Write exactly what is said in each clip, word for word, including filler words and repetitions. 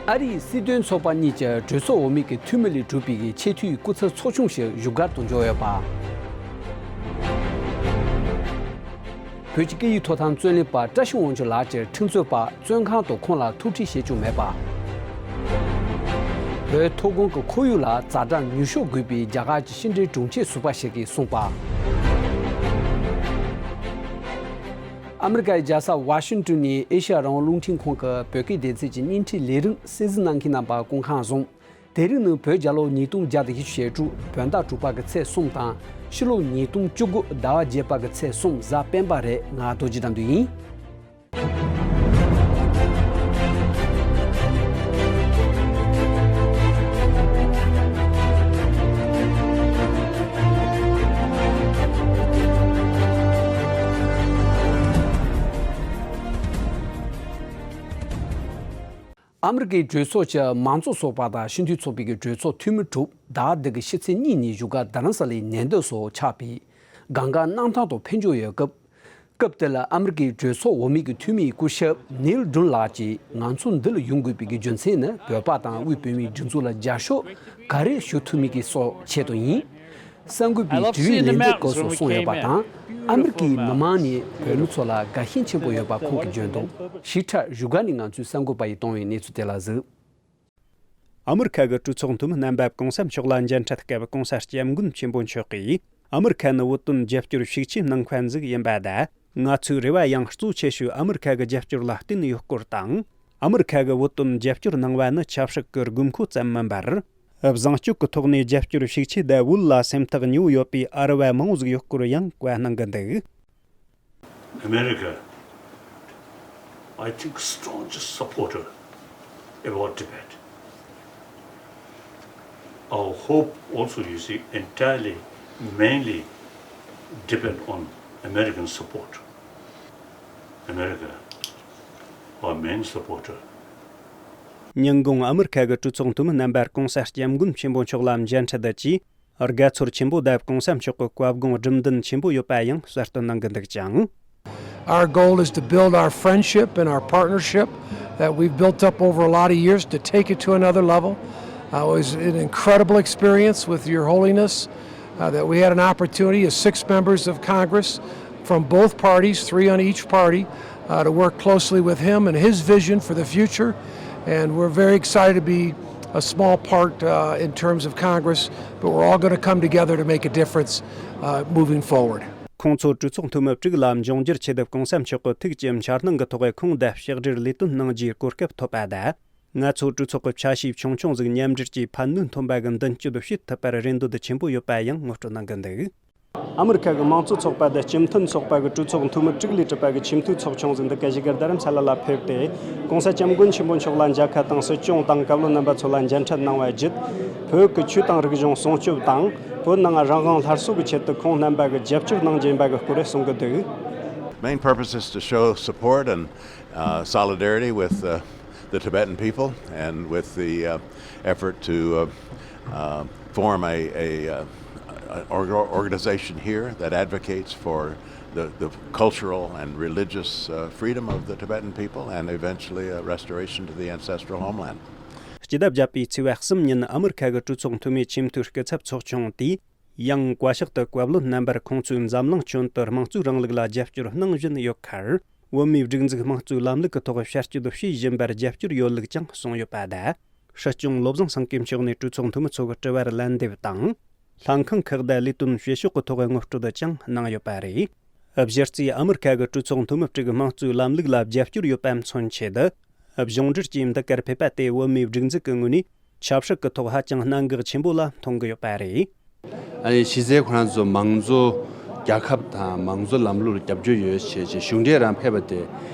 ཨ་རིའི་སྲིད་དོན་ཚོགས་པ་གཉིས་ཀྱི་གྲོས་ཚོགས་འོག་མའི་གི་འཐུས་མི་ལས་གྲུབ་པའི་གི་ཆེས་མཐོའི་སྐུ་ཚབ་ཚོགས་ཆུང་ཞིག་བཞུགས་སྒར་དུ་འབྱོར་ཡོད་པ། བོད་ཀྱི་སྐད་ཡིག་ཐོག་ཐང་རྩོད་ལེན་པ་བཀྲ་ཤིས་དབང་ཕྱུག་ལགས་ཀྱི་ཁྲིམས་རྩོད་པ་བཙོན་ཁང་དུ་ཁོང་ལ་ཐུག་འཕྲད་བྱེད་བཅུག་མེད་པ། བོད་མཐོ་སྒང་གི་ཁོར་ཡུག་ལ་ཛ་དྲག་ཉུང་ཤོས་དགོས་པའི་རྒྱ་གར་གྱི་ཕྱི་འབྲེལ་དྲུང་ཆེ་ཟུར་པ་ཞིག་གིས་གསུངས་པ། ཨ་མི་རི་ཀའི་རྒྱལ་ས་ཝ་ཤིང་ཏོན་ནས་ཨེ་ཤ་ཡ་རང་དབང་རླུང་འཕྲིན་ཁང་གི་བོད་སྐད་སྡེ་ཚན་གྱི་བརྙན་འཕྲིན་ལས་རིམ་གསན་གཟིགས་གནང་མཁན་རྣམ་པ་སྐུ་ཁམས་བཟང་། དེ་རིང་ནི་བོད་རྒྱལ་ལོ་ཉིས་སྟོང་བརྒྱ་དང་བཞི་བཅུ་ཞེ་དྲུག་བོད་ཟླ་དྲུག་པ་གི་ཚེས་གསུམ་དང་ཕྱི་ལོ་ཉིས་སྟོང་བཅུ་དགུ་ཟླ་བ་བརྒྱད་པ་གི་ཚེས་གསུམ་གཟའ་སྤེན་པ་རེད། ང་རྡོ་རྗེ་དམ་དུ་ཡིན། ཨ་མི་རི་ཀའི་གྲོས་ཚོགས་ཀྱི་མང་གཙོ་ཚོགས་པ་དང་སྤྱི་འཐུས་ཚོགས་པའི་གི་གྲོས་ཚོགས་འཐུས་མི་དྲུག་ཟླ་བ་འདི་གི་ཕྱི་ཚེས་གཉིས་ཉིན་བཞུགས་སྒར་རྡ་རམ་ས་ལའི་ནན་ཏན་སོགས་ཆགས་པའི་གང་ག་གནམ་ཐང་དུ་འཕེན་འཇོག་ཡོད་སྐབས། སྐབས་དེ་ལ་ཨ་མི་རི་ཀའི་གྲོས་ཚོགས་འོག་མའི་གི་འཐུས་མིའི་སྐུ་ཞབས་ནིལ་ཌོན་ལགས་ཀྱིས་ང་ཚོ་འདི་ལ་ཡོང་དགོས་པའི་གི་རྒྱུ་མཚན་ནི་བོད་པ་དང་དབུས་བོད་མིའི་སྒྲིག་འཛུགས་ལ་རྒྱབ་སྐྱོར་ག་རེ་ཞུ་ཐུབ་མིན་གི་སོགས་ཆེད་དུ་ཡིན། གསར་འགོད་པའི་དྲི་བའི་ལན་འདེབས་སྐབས་སུ་གསུངས་ཡོད་པ་དང་། ཨ་མི་རི་ཀའི་མི་མང་ནས་བོད་མི་ཚོ་ལ་དགའ་ཞེན་ཆེན་པོ་ཡོད་པ་ཁོང་གིས་བརྗོད་འདུག་ཞིབ་ཕྲ་བཞུགས་སྒར་ནས་ང་ཚོའི་གསར་འགོད་པ་ཡིས་བཏང་བའི་གནས་ཚུལ་དེ་ལ་གཟིགས། ཨ་མི་རི་ཁ་གི་གྲོས་ཚོགས་འཐུས་མི་རྣམ་པ་གོང་ས་མཆོག་ལ་མཇལ་འཕྲད་སྐབས་གོང་ས་སྐྱབས་མགོན་ཆེན་པོ་མཆོག་གིས། ཨ་མི་རི་ཁ་ནི་བོད་དོན་རྒྱབ་སྐྱོར་ཤུགས་ཆེ་གནང་མཁན་ཟིག་ཡིན་པ་དང་། ང་ཚོའི་རེ་བ་ཡང་གཙོ་ཆེ་ཤོས་ཨ་མི་རི་ཁ་གི་རྒྱབ་སྐྱོར་ལ་བརྟེན་ཡོད་སྐོར་དང་། ཨ་མི་རི་ཁ་གི་བོད་དོན་རྒྱབ་སྐྱོར་གནང་བ་ནི་ཆབ་སྲིད་ཀྱི་དགོས་མཁོ་ཙམ་མིན་པར། བཟང་སྤྱོད་ཀྱི་ཐོག་ནས་རྒྱབ་སྐྱོར་ཤུགས་ཆེ་དང་བོད་ལ་སེམས་ཐག་ཉེ་བོ་ཡོད་པའི་ཨ་རི་བ་མང་བོ་ཟིག་ཡོད་སྐོར་ཡང་བཀའ་གནང་གི་འདུག America, I think, staunchest supporter about Tibet. Our hope also, you see, entirely, mainly depend on American support. America, our main supporter. ཉིན་གུང་ཨ་མི་རི་ཁ་གི་གྲོས་ཚོགས་འཐུས་མི་རྣམ་པར་གོང་ས་སྐྱབས་མགོན་ཆེན་པོ་མཆོག་ལ་མཇལ་འཕྲད་ཀྱིས། དགའ་ཚོར་ཆེན་པོ་དང་གོང་ས་མཆོག་གི་བཀའ་དགོངས་སྒྲུབ་འདུན་ཆེན་པོ་ཡོད་པ་ཡང་གསལ་སྟོན་གནང་གི་འདུག་ཅིང་། Our goal is to build our friendship and our partnership that we've built up over a lot of years to take it to another level. Uh, it was an incredible experience with Your Holiness, uh, that we had an opportunity as six members of Congress from both parties, three on each party, uh, to work closely with him and his vision for the future. And we're very excited to be a small part, uh, in terms of Congress, but we're all going to come together to make a difference, uh, moving forward. ཁོང་ཚོ་གྲོས་ཚོགས་འཐུས་མི་དྲུག་ལ་འབྱུང་འགྱུར་ཆེད་དུ་གོང་ས་མཆོག་གི་ཐུགས་ཀྱི་འཆར་སྣང་གི་ཐོག་ཁོང་དང་ཕྱག་སྦྲེལ་ལས་དོན་གནང་རྒྱུའི་གོ་སྐབས་ཐོབ་པ་དང་། ང་ཚོ་གྲོས་ཚོགས་ཀྱི་ཆ་ཤས་ཆུང་ཆུང་ཟིག་མཉམ་འབྲེལ་གྱིས་ཕན་ནུས་ཐོན་པ་གི་མདུན་སྐྱོད་བྱེད་ཐུབ་པར་རེ་འདོད་ཆེན་པོ་ཡོད་པ་ཡང་ངོ་སྤྲོད་གནང་གི་འདུག་ཨ་མི་རི་ཁ་གི་དམངས་གཙོ་ཚོགས་པ་དང་སྤྱི་མཐུན་ཚོགས་པ་གི་གྲོས་ཚོགས་འཐུས་མི་དྲུག་ལས་གྲུབ་པ་གི་ཆེས་མཐོའི་ཚོགས་ཆུང་ཟིག་འདི་ག་བཞུགས་སྒར་རྡ་རམ་ས་ལ་ལ་ཕེབས་ཏེ། གོང་ས་སྐྱབས་མགོན་ཆེན་པོ་མཆོག་ལ་མཇལ་ཁ་དང་སྲིད་སྐྱོང་དང་བཀའ་བློན་རྣམ་པ་ཚོ་ལ་མཇལ་འཕྲད་གནང་བ་བརྒྱུད། བོད་ཀྱི་ཆོས་དང་རིག་གཞུང་སྲུང་སྐྱོབ་དང་། བོད་ནང་རང་དབང་སླར་གསོ་གི་ཆེད་དུ་ཁོང་རྣམ་པ་གི་རྒྱབ་སྐྱོར་གནང་རྒྱུ་ཡིན་པ་གི་སྐོར་རེ་གསུང་གི་འདུག Main purpose is to show support and, uh, solidarity with, uh, the Tibetan people and with the, uh, effort to, uh, uh, form a, a, uh, a org- organization here that advocates for the, the cultural and religious, uh, freedom of the Tibetan people and eventually a restoration to the ancestral homeland. སྤྱི་ཟླ་བརྒྱད་པའི་ཚེས་པ་གསུམ་ཉིན་ཨ་མི་རི་ཁ་གི་གྲོས་ཚོགས་འཐུས་མིའི་ཆེས་མཐོའི་སྐུ་ཚབ་ཚོགས་ཆུང་དེས། ཡང་བཀའ་ཤག་ཏུ་བཀའ་བློན་རྣམ་པར་ཁོང་ཚོས་འཛམ་གླིང་ཁྱོན་དུ་དམངས་གཙོའི་རིང་ལུགས་ལ་རྒྱབ་སྐྱོར་གནང་བཞིན་ཡོད་ཁར། བོད་མིའི་སྒྲིག་འཛུགས་དམངས་གཙོའི་ལམ་ལུགས་ཀྱི་ཐོག་བསྐྱར་བཅོས་བྱེད་བཞིན་པར་རྒྱབ་སྐྱོར་ཡོད་ལུགས་ཀྱང་གསུངས་ཡོད་པ་དང་། སྲིད་སྐྱོང་བློ་བཟང་སེང་གེ་མཆོག་ནས་གྲོས་ཚོགས་འཐུས་མི་ཚོ་གི་དྲི་བར་ལན་འདེབས་དང་། ལྷན་ཁང་ཁག་དང་ལས་དོན་བྱེད་ཕྱོགས་ཀྱི་ཐོག་ངོ་སྤྲོད་ཀྱང་གནང་ཡོད་པ་རེད། གཞི་རྩའི་ཨ་མི་རི་ཁ་གི་གྲོས་ཚོགས་འཐུས་མི་དྲུག་དམངས་གཙོའི་ལམ་ལུགས་ལ་རྒྱབ་སྐྱོར་ཡོད་པ་མཚོན་ཆེད། གཞུང་འབྲེལ་གྱིས་འདི་གར་ཕེབས་པ་དེ་བོད་མིའི་སྒྲིག་འཛུགས་ཀྱི་ངོས་ནས་ཆབ་སྲིད་ཀྱི་ཐོག་ཧ་ཅང་གནད་འགག་ཆེན་པོ་ལ་མཐོང་གི་ཡོད་པ་རེད། ཨ་ནི་གཞི་རྩའི་ཁོ་རང་ཚོ་མང་གཙོ་རྒྱལ་ཁབ་དང་མང་གཙོ་ལམ་ལུགས་ལ་རྒྱབ་སྐྱོར་ཡོད་བྱས་བྱས་གཞུང་འབྲེལ་རང་ཕེབས་པ་དེ་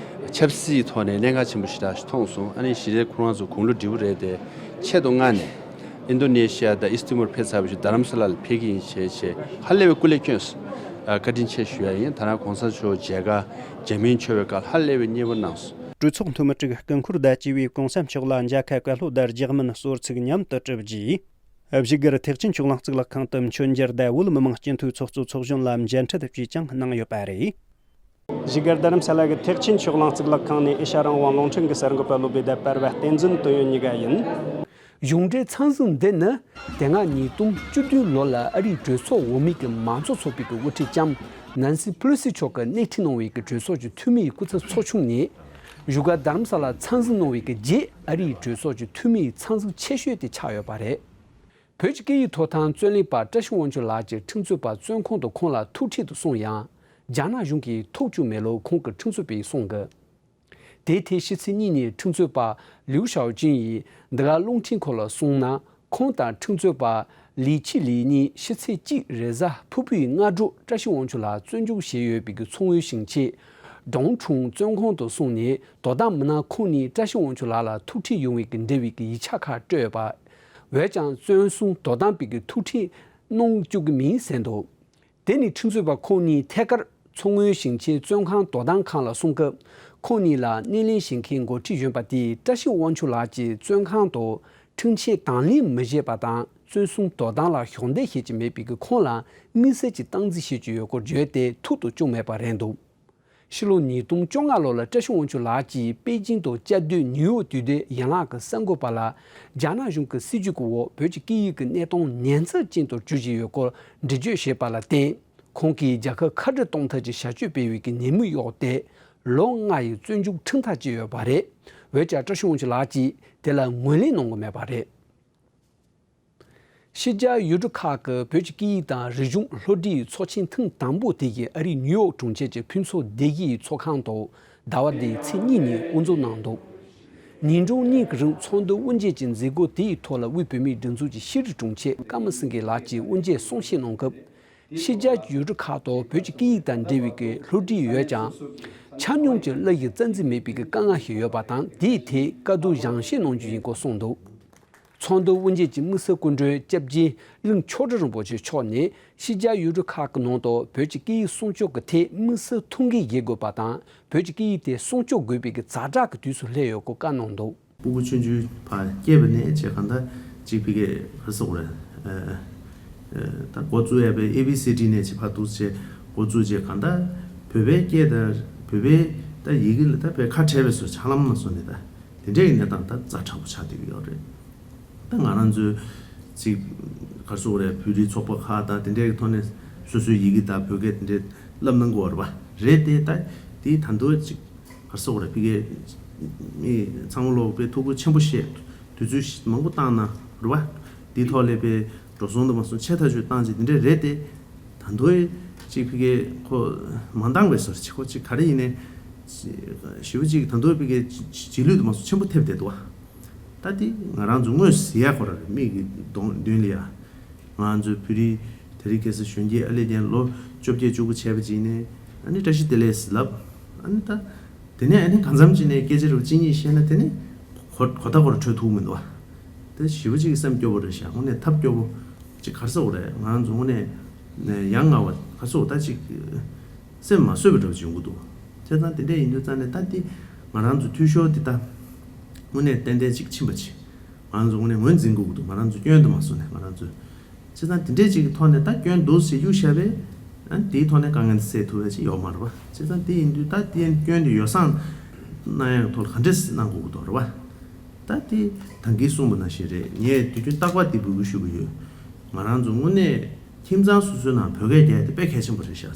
ཆབ་སྲིད་ཐོག་ནས་གནད་འགག་ཆེན་པོ་ཞེ་དྲག་ཞིག་མཐོང་སོང་། ཨ་ནི་གཞི་རྩའི་ཁོ་རང་ཚོ་དགུང་ལོ་བགྲེས་པོ་རེད་དེ་ཆེད་དུ་མངགས་ནས། ཨིན་རྡོ་ནེ་ཤི་ཡ་དང་ཨིས་ཏན་བུལ་ཕེབས་ཚར་བའི་རྗེས་རྡ་རམ་ས་ལ་ལ་ཕེབས་ཀྱི་ཡིན་ཞེས་བྱས་ཧ་ལས་པའི་སྐུ་ལས་བསྐྱོན་སོང་། ཨ། བཀའ་དྲིན་ཆེ་ཞུ་ཡ་ཡིན། ད་རང་གོང་ས་མཆོག་མཇལ་ཁ་མཇལ་མིན་འཆོལ་བའི་སྐབས་ཧ་ལས་པའི་མཉེས་པོ་གནང་སོང་། གྲོས་ཚོགས་འཐུས་མི་དྲུག་སྐུ་འཁོར་དང་བཅས་པས་གོང་ས་མཆོག་ལ་མཇལ་ཁ་བཀའ་སློབ་དང་རྒྱག་མིན་གསོལ་ཚིགས་མཉམ་དུ་བསྒྲུབས་རྗེས། བཞུགས་སྒར་ཐེག་ཆེན་ཆོས་གླིང་གཙུག་ལག་ཁང་དུ་མཆོད་མཇལ་དང་བོད་མི་མང་སྤྱི་འཐུས་ཚོགས་གཙོ་ཚོགས་གཞོན་ལ་མཇལ་འཕྲད་བཅས་ཀྱང་གནང་ཡོད་པ་རེད། གཞིས་སྒར་རྡ་རམ་ས་ལ་གི་ཐེག་ཆེན་ཕྱོགས་གླང་གཙུག་ལག་ཁང་ནས་ཨེ་ཤ་རང་དབང་རླུང་འཕྲིན་གྱི་གསར་འགོད་པ་བློ་བདེ་ཟླ་བར་བ་བསྟན་འཛིན་དོན་ཡོད་གཉིས་ཀ་ཡིན། གཞུང་འབྲེལ་ཚང་འཛིན་འདི་ནི་དེ་སྔ་ཉིས་སྟོང་བཅུ་བདུན་ལོ་ལ་ཨ་རིའི་གྲོས་ཚོགས་འོག་མའི་གི་མང་གཙོ་ཚོགས་པའི་གི་དབུ་ཁྲིད་ལྕམ་ནན་སི་པེ་ལོ་སི་མཆོག་གིས་སྣེ་ཁྲིད་གནང་བའི་གི་གྲོས་ཚོགས་ཀྱི་འཐུས་མིའི་སྐུ་ཚབ་ཚོགས་ཆུང་ནས་བཞུགས་སྒར་རྡ་རམ་ས་ལ་ཚང་འཛིན་གནང་བའི་གི་རྗེས་ཨ་རིའི་གྲོས་ཚོགས་ཀྱི་འཐུས་མིའི་ཚང་འཛིན་ཆེ་ཤོས་དེ་ཆགས་ཡོད་པ་རེད། བོད་ཀྱི་སྐད་ཡིག་ཐོག་ཐང་རྩོད་ལེན་པ་བཀྲ་ཤིས་དབང་ཕྱུག་ལགས་ཀྱི་ཁྲིམས་རྩོད་པ་བཙོན་ཁང་དུ་ཁོང་ལ་ཐུག་འཕྲད་དུ་སོང་ཡང་། རྒྱ་ནག་གཞུང་གིས་ཐོབ་བཅུག་མེད་ལུགས་ཁོང་གི་ཁྲིམས་རྩོད་པས་གསུངས་ཀྱི། དེའི་ཐད་ཕྱི་ཚེས་གཉིས་ཉིན་ཁྲིམས་རྩོད་པ་ལིའུ་ཞའོ་ཅིན་ཡིས་འདི་ག་རླུང་འཕྲིན་ཁང་ལ་གསུངས་ན། ཁོང་དང་ཁྲིམས་རྩོད་པ་ལི་ཆི་ལི་གཉིས་ཕྱི་ཚེས་གཅིག་རེས་གཟའ་ཕུར་བུའི་སྔ་དྲོ་བཀྲ་ཤིས་དབང་ཕྱུག་ལགས་བཙོན་འཇུག་བྱས་ཡོད་པའི་གི་མཚོ་སྔོན་ཞིང་ཆེན་ཀྲོང་ཁྲུང་བཙོན་ཁང་དུ་སོང་ནས་དོ་དམ་མི་སྣ་ཁོང་གཉིས་བཀྲ་ཤིས་དབང་ཕྱུག་ལགས་ལ་ཐུག་འཕྲད་ཡོང་བའི་གི་འབྲེལ་བའི་གི་ཡིག་ཆ་ཁག་སྤྲོད་ཡོད་པ། འོན་ཀྱང་བཙོན་སྲུང་དོ་དམ་པའི་གི་ཐུག་འཕྲད་གནང་བཅུག་གི་མིན་ཟེར་འདུག་དེ་ནི་ཁྲིམས་རྩོད་པ་ཁོང་གཉིས་ཐད་ཀར་མཚོ་སྔོན་ཞིང་ཆེན་བཙོན་ཁང་དོ་དམ་ཁང་ལ་སོང་སྐབས། ཁོང་གཉིས་ལ་སྣེ་ལེན་བྱེད་མཁན་འགོ་ཁྲིད་གཞོན་པ་དེས་བཀྲ་ཤིས་དབང་ཕྱུག་ལགས་ཀྱིས་བཙོན་ཁང་དུ་འཁྲུན་ཆོད་དང་ལེན་མི་བྱེད་པ་དང་བཙོན་སྲུང་དོ་དམ་ལ་ཞུགས་འདེད་བྱེད་ཀྱི་མེད་པའི་གི་ཁོང་ལ་དམིགས་བསལ་གྱི་སྟངས་འཛིན་བྱེད་ཀྱི་ཡོད་སྐོར་བརྗོད་དེ་ཐུག་ཏུ་བཅུག་མེད་པ་རེད་འདུག་ཕྱི་ལོ་ཉིས་སྟོང་བཅོ་ལྔ་ལོ་ལ་བཀྲ་ཤིས་དབང་ཕྱུག་ལགས་ཀྱིས་པེ་ཅིང་དུ་བཅའ་སྡོད་ནིའུ་ཡོག་དུས་སྡོད་ཡན་ལག་གི་གསར་འགོད་པ་ལ་རྒྱ་ནག་གཞུང་གི་སྲིད་བྱུས་ཀྱི་འོག་བོད་ཀྱི་སྐད་ཡིག་གི་གནས་སྟངས་ཉེན་ཚབས་ཅན་དུ་འགྱུར་བཞིན་ཡོད་སྐོར་འགྲེལ་བརྗོད་བྱས་པ་ལ་བརྟེན། ཁོང་གིས་རྒྱལ་ཁབ་ཁ་བྲལ་གཏོང་ཐབས་ཀྱི་བྱ་སྤྱོད་སྤེལ་བའི་གི་ཉེས་མིང་གཡོགས་ཏེ་ལོ་ལྔ་ཡི་བཙོན་འཇུག་ཁྲིམས་ཐག་བཅད་ཡོད་པ་རེད། འོན་ཀྱང་བཀྲ་ཤིས་དབང་ཕྱུག་ལགས་ཀྱིས་དེ་ལ་ངོས་ལེན་གནང་གི་མེད་པ་རེད། ཕྱི་རྒྱལ་ཡུལ་གྲུ་ཁག་གི་བོད་ཀྱི་སྐད་ཡིག་དང་རིག་གཞུང་སློབ་ཁྲིད་ཚོགས་ཆེན་ཐེངས་དང་པོ་དེ་ཡིས་ཨ་རིའི་ནིའུ་ཡོག་གྲོང་ཁྱེར་གྱི་ཕུན་ཚོགས་སྡེ་དགེའི་ཚོགས་ཁང་དུ་ཟླ་བ་འདིའི་ཚེས་གཉིས་ཉིན་དབུ་འཛུགས་གནང་འདུག་ཉིན་གྲངས་གཉིས་ཀྱི་རིང་ཚོགས་འདུ་དབུ་འབྱེད་ཀྱི་མཛད་སྒོ་དེའི་ཐོག་ལ་དབུས་བོད་མིའི་སྒྲིག་འཛུགས་ཀྱི་ཤེས་རིག་དྲུང་ཆེ་ཀརྨ་སེང་གེ་ལགས་ཀྱིས་དབུ་འབྱེད་གསུང་བཤད་གནང་སྐབས། ཕྱི་རྒྱལ་ཡུལ་གྲུ་ཁག་ཏུ་བོད་ཀྱི་སྐད་ཡིག་དང་འབྲེལ་བའི་གི་སློབ་ཁྲིད་ཡོད་ཀྱང་། ཆ་སྙོམས་ཀྱི་བླ་ཡིག་རྩ་འཛིན་མེད་པའི་གི་དཀའ་ངལ་ཞིག་ཡོད་པ་དང་དེའི་ཐད་བཀའ་བསྡུར་སྦྱང་བཤད་གནང་རྒྱུ་ཡིན་སྐོར་གསུངས་འདུག་ཚོགས་འདུ་དབུ་འབྱེད་ཀྱི་དམིགས་བསལ་སྐུ་མགྲོན་སྐྱབས་རྗེ་གླིང་ཆོས་གྲགས་རིན་པོ་ཆེ་མཆོག་ནས་ཕྱི་རྒྱལ་ཡུལ་གྲུ་ཁག་གི་ནང་དུ་བོད་ཀྱི་སྐད་ཡིག་སྲུང་སྐྱོབ་ཀྱི་ཐད་དམིགས་བསལ་ཐུགས་འགན་བཞེས་དགོས་པ་དང་བོད་ཀྱི་སྐད་ཡིག་དེ་སྲུང་སྐྱོབ་དགོས་པའི་གི་ཛ་དྲག་གི་དུས་སུ་སླེབས་ཡོད་སྐོར་བཀའ་གནང་འདུག་སྤུ་གུ་ཆུང་ཆུང་ཕར་སྐྱེས་པ་ནས་བྱས་གང་ལྟར་གཅིག་ཕ་གིར་ག་རེ་ཟེར་དགོས་རེད། ཨ་ཨ་ད་འགོ་བཙུགས་ཡས་པའི་ཨེ་བི་སི་ཌི་ནས་བྱས་ཕར་འདུག་བྱས་འགོ་བཙུགས་བྱས་གང་ལྟར་བོད་པའི་སྐད་དང་བོད་པའི་ད་ཡི་གེ་ལ་ད་དཔེ་ཁ་བྲལ་བའི་བཟོ་ཆགས་ལམ་མ་སོང་ནས་ད་དེ་འདྲའི་གནས་སྟངས་ད་ཛ་དྲག་པོ་ཆགས་བསྡད་ཀྱི་ཡོད་རེད། ད་ང་རང་ཚོའི་ཅིག་ག་རེ་ཟེར་དགོས་རེད། བོད་རིགས་ཚོགས་པ་ཁག་དང་དེ་འདྲའི་ཐོག་ནས་སོ་སོའི་ཡི་གེ་དང་བོད་སྐད་དེ་འདྲའི་བསླབ་གནང་དགོས་པ་རེད་པ། རེད་དེ་ད་དེའི་ད་དུང་ཅིག་ག་རེ་ཟེར་དགོས་རེད། ཕ་གིའི་མི་ཚང་མ་ལོག་པའི་ཐུགས་ཁུར་ཆེན་པོ་བཞེས་དུས་ཚོད་མང་པོ་བཏང་གནང་རེད་པ། དེའི་ཐོག་ལ་པའི་འགྲོ་སོང་དུ་མ་སོང་ཆེ་ཐག་ཆོད་བཏང་ཅིག་དེ་འདྲ་རེད་དེ། ད་དུང་ཅིག་ཕ་གིའི་ཁོ་མ་འདང་བའི་བཟོ་ཅིག་ཁོ་ཅིག་ག་རེ་ཡིན་ནའི་ཞེ་པོ་ཅིག་ད་དུང་ཕ་གིའི་རྗེས་ལུས་དུ་མ་སོང་ཆེན་པོ་ཐེབས་བསྡད་འདུག་པ། ད་དེ་ང་རང་ཚོ་དངོས་སུ་ཡ་ཁོ་ར་རེད། མིག་གི་གདོང་མདུན་ལ་ཡ། ང་ཚོའི་བོད་རིགས་དེ་རིང་ཁ་སང་གཞོན་སྐྱེས་ཨ་ལེ་རྒན་ལོ་བཅོ་བརྒྱད་བཅུ་དགུ་བྱས་པ་ཅིག་ནས་ཨ་ནི་བཀྲ་ཤིས་བདེ་ལེགས་ཟེར་ལབ། ཨ་ནི་ད་དེ་ནས་ཨ་ནི་གང་འཚམ་ཅིག་ནས་སྐད་ཆ་རུ་གཅིག་གཉིས་བཤད་ན་དེ་ནི་གོ་གོ་ཐག་ཁོ་ར་འཕྲོད་ཐུབ་མི་འདུག་པ། དེ་ཞེ་པོ་ཅིག་སེམས་སྐྱོ་པོ་རེད་ཤག་དངོས་གནས་ཐབས་སྐྱོ་པོ་ཅིག་ག་རེ་ཟེར་དགོས་རེད། ང་ཚོ་དངོས་གནས་ཡ་ང་བ་ག་རེ་ཟེར་དགོས། ད་ཅིག་སེམས་མ་བཟོད་པ་འདྲ་པོ་ཅིག་ཡོང་གི་འདུག་བྱས་ཙང་དེ་འདྲ་ཡིན་དུས་ཙང་ནས་ད་དེ་ང་རང་ཚོ་འཐུས་ཤོར་དེ་ད་དངོས་གནས་ཏན་ཏན་ཅིག་ཕྱིན་པ་ཅིག་ང་རང་ཚོ་དངོས་གནས་ངོས་འཛིན་དགོས་ཀྱི་འདུག་ང་རང་ཚོ་སྐྱོན་དུ་མ་སོང་ནས་ང་རང་ཚོས། བྱས་ཙང་དེ་འདྲས་ཅིག་གི་ཐོག་ནས་ད་སྐྱོན་འདུག་ཟེར་གཡུག་བཞག་པས། ཨ་དེའི་ཐོག་ནས་དཀའ་ངལ་འདི་སེལ་ཐུབ་པ་ཅིག་ཡོད་མ་རེད་པ། བྱས་ཙང་དེ་ཡིན་དུས་ད་དེ་སྐྱོན་དེ་ཡོ་བསྲང་གནང་ཡག་ཐོག་ལ་ག་འདྲས་གནང་དགོས་ཀྱི་འདུག་རེད་པ། ད་དེ་ད་གིན་གསུངས་པ་ནང་བཞིན་རེད། ངས་དུས་རྒྱུན་རྟག་པར་དེ་འབོད་སྐུལ་ཞུ་གི་ཡོད། ང་རང་ཚོ་དངོས་གནས་ཁྱིམ་ཚང་སོ་སོའི་ནང་བོད་སྐད་རྒྱག་ཡ་དེ་དཔེ་གལ་ཆེན་པོ་རེད་ཤག་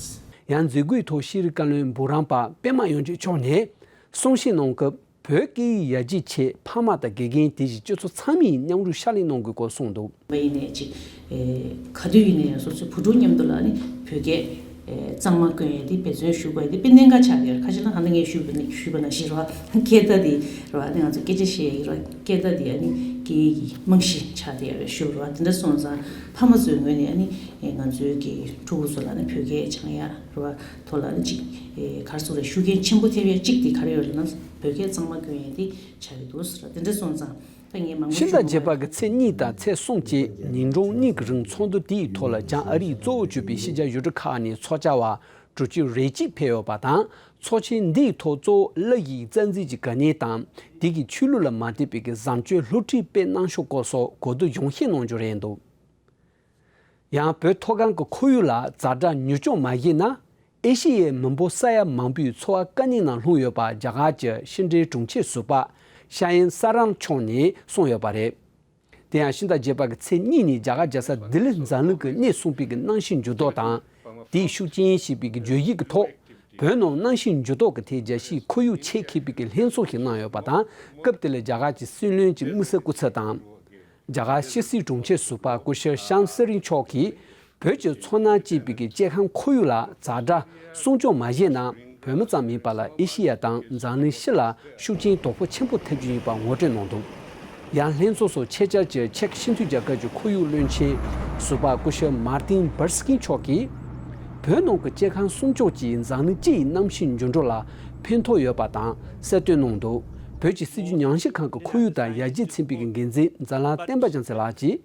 ཡང་མཛད་སྒོའི་ཐོག་ཤེས་རིག་བཀའ་བློན་འབུམ་རམས་པ་པད་མ་དབྱངས་ཅན་མཆོག་ནས་གསུང་བཤད་གནང་སྐབས། བོད་སྐད་ཡིག་ཡར་རྒྱས་ཆེད་ཕ་མ་དང་དགེ་རྒན་དེ་བཞིན་སྤྱི་ཚོགས་ཚང་མས་མཉམ་རུབ་ཕྱག་ལས་གནང་དགོས་སྐོར་གསུངས་འདུག་མ་ཡིན་ནས་ཅིག་ཨེ། ག་དུས་ཡིན་ནའི་སོ་སོའི་བུ་ཕྲུག་མཉམ་དུ་ལ་ནི་བོད་སྐད་ཨེ། གཙང་མ་བསྐྱོན་ཡས་དེ་འབད་བརྩོན་ཞུ་དགོས་ཡས་དེ་དཔེ་གནད་འགག་ཆགས་ཀྱི་ཡོད་རེད། ཁ་ཅིག་ལ་ད་ལྟ་ངས་ཞུས་པ་ནི་ཞུས་པ་ནང་བཞིན་རེད་པ། སྐད་བརྡ་དེ་རེད་པ། ནི་ང་ཚོ་སྐད་ཆ་བཤད་ཡས་རེད་པ། སྐད་བརྡ་དེ་ཨ་ནི་སྐད་ཡིག་གི་རྨང་གཞི་ཆགས་བསྡད་ཡོད་རེད་ཞུ་རེད་པ། དེ་འདྲ་སོང་ཙང་ཕ་མ་ཚོའི་ངོས་ནས་ཨ་ནི་ང་ཚོའི་གི་ཕྲུ་གུ་ཚོ་ལ་ནི་བོད་སྐད་སྦྱང་ཡ་རེད་པ། ཐོག་ལ་ནི་ཅིག་ཨེ། ག་རེ་ཟེར་དགོས་རེད། ཤུགས་རྐྱེན་ཆེན་པོ་ཐེབས་ཡ་གཅིག་དེ་ག་རེ་ཡོད་རེད་ན། བོད་སྐད་གཙང་མ་བསྐྱོན་ཡ་དེ་ཆགས་ཀྱི་འདུག་ཟེར། དེ་འདྲ་སོང་ཙང་ད་ངས་མང་པོ་ཕྱི་ཟླ་ཞུ་མ་བརྒྱད་པ་གི་ཚེས་གཉིས་དང་ཚེས་གསུམ་བཅས་ཉིན་གྲངས་གཉིས་ཀྱི་རིང་ཚོགས་འདུ་དེའི་ཐོག་ལ་བྱང་ཨ་རིས་གཙོ་བོ་གྱུར་པའི་ཕྱི་རྒྱལ་ཡུལ་གྲུ་ཁག་ནས་ཚོགས་བཅར་བ་དྲུག་ཅུ་རེ་གཅིག་ཕེབས་ཡོད་པ་དང་། ཚོགས་ཆེན་འདིའི་ཐོག་གཙོ་བོ་བླ་ཡིག་རྩ་འཛིན་གྱི་དཀའ་ངལ་དང་། དེ་གིས་ཆོས་ལུགས་ལ་མ་བརྟེན་པའི་གི་བཟང་སྤྱོད་སློབ་ཁྲིད་སྤེལ་གནང་ཕྱོགས་སྐོར་སོགས་གོ་བསྡུར་སྦྱང་བཤད་གནང་རྒྱུ་རེད་འདུག་ཡང་བོད་མཐོ་སྒང་གི་ཁོར་ཡུག་ལ་ཛ་དྲག་མྱུར་སྐྱོབ་མ་བྱས་ན། ཨེ་ཤི་ཡའི་མི་འབོར་ས་ཡ་མང་པོའི་འཚོ་བ་དཀའ་ཉེན་ནང་ལྷུང་ཡོད་པ་རྒྱ་གར་གྱི་ཕྱི་འབྲེལ་དྲུང་ཆེ་ཟུར་པ་ཤ་ཡན་ས་རན་མཆོག་ནས་གསུངས་ཡོད་པ་རེད། དེ་ཡང་ཕྱི་ཟླ་བརྒྱད་པ་གི་ཚེས་གཉིས་ཉིན་རྒྱ་གར་རྒྱལ་ས་ལྡི་ལི་འཛམ་གླིང་གི་གནས་སྲུང་པའི་གི་གནམ་གཤིས་འགྱུར་ལྡོག་དང་། དེའི་ཤུགས་རྐྱེན་ཞེས་པའི་གི་བརྗོད་གཞི་གི་ཐོག་བོད་ནང་གནམ་གཤིས་འགྱུར་ལྡོག་གི་ཐད་རྒྱལ་སྤྱིའི་ཁོར་ཡུག་ཆེད་མཁས་པའི་གི་ལྷན་ཚོགས་ཤིག་གནང་ཡོད་པ་དང་། སྐབས་དེ་ལ་རྒྱ་གར་གྱི་སྲིད་བློན་གྱི་དམིགས་བསལ་སྐུ་ཚབ་དང་། རྒྱ་གར་ཕྱི་སྲིད་དྲུང་ཆེ་ཟུར་པ་སྐུ་ཞབས་ཤམ་སི་རིན་མཆོག་གིས། བོད་ཀྱི་མཚོ་སྣ་ཅེས་པའི་གི་སྐྱེ་ཁམས་ཁོར་ཡུག་ལ་ཛ་དྲག་སྲུང་སྐྱོབ་མ་བྱས་ན། བོད་མི་ཙམ་མིན་པ་ལ་ཨེ་ཤི་ཡ་དང་འཛམ་གླིང་སྤྱི་ལ་ཤུགས་རྐྱེན་དོ་ཕོག་ཆེན་པོ་ཐེབས་རྒྱུ་ཡིན་པ་ངོ་སྤྲོད་གནང་འདུག་ཡང་ལྷན་ཚོགས་སུ་ཆེད་བཅར་གྱི་ཅེཀ་སྤྱི་མཐུན་རྒྱལ་ཁབ་ཀྱི་ཁོར་ཡུག་བློན་ཆེན་ཟུར་པ་སྐུ་ཞབས་མར་ཏིན་བར་སི་ཀིན་མཆོག་གིས། བོད་ནང་གི་སྐྱེ་ཁམས་སྲུང་སྐྱོབ་ཀྱིས་འཛམ་གླིང་སྤྱི་ཡི་གནམ་གཤིས་འགྱུར་འགྲོས་ལ་ཕན་ཐོགས་ཡོད་པ་དང་གསལ་སྟོན་གནང་འདུག་བོད་ཀྱི་སྲིད་བྱུས་ཉམས་ཞིབ་ཁང་གི་ཁོར་ཡུག་དང་ཡར་རྒྱས་ཚན་པའི་འགན་འཛིན་ཛ་ལ་བསྟན་པ་རྒྱལ་མཚན་ལགས་ཀྱིས།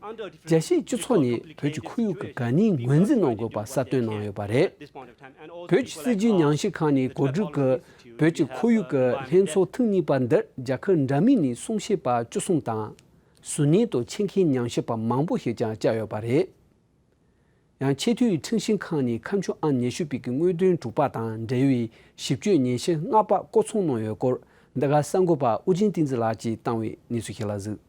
རྒྱལ་སྤྱིའི་སྤྱི་ཚོགས་ནས་བོད་ཀྱི་ཁོར་ཡུག་གི་གལ་གནད་ངོས་འཛིན་གནང་དགོས་པ་གསལ་སྟོན་གནང་ཡོད་པ་རེད། བོད་ཀྱི་སྲིད་བྱུས་ཉམས་ཞིབ་ཁང་ནས་གོ་སྒྲིག་གིས་བོད་ཀྱི་ཁོར་ཡུག་གི་ལྷན་ཚོགས་ཐེངས་གཉིས་པ་འདིར་རྒྱལ་ཁབ་འདྲ་མིན་ནས་གསུང་བཤད་པ་བཅུ་གསུམ་དང་། ཟུར་ཉན་དུ་ཆེད་མཁས་ཉམས་ཞིབ་པ་མང་པོ་ཞིག་ཀྱང་བཅར་ཡོད་པ་རེད། ཡང་ཆེས་མཐོའི་ཁྲིམས་ཞིབ་ཁང་ནས་ཁ་མཆུ་ཨང་ཉི་ཤུ་པའི་གི་དངོས་དོན་དྲུག་པ་དང་འབྲེལ་བའི་ཞིབ་དཔྱོད་ཉན་ཞིབ་ལྔ་པ་བསྐོ་ཚོང་གནང་ཡོད་སྐོར། འདི་ག་གསར་འགོད་པ་ཨུ་རྒྱན་བསྟན་འཛིན་ལགས་ཀྱིས་བཏང་བའི་གནས་ཚུལ་ཞིག་ལ་གཟིགས།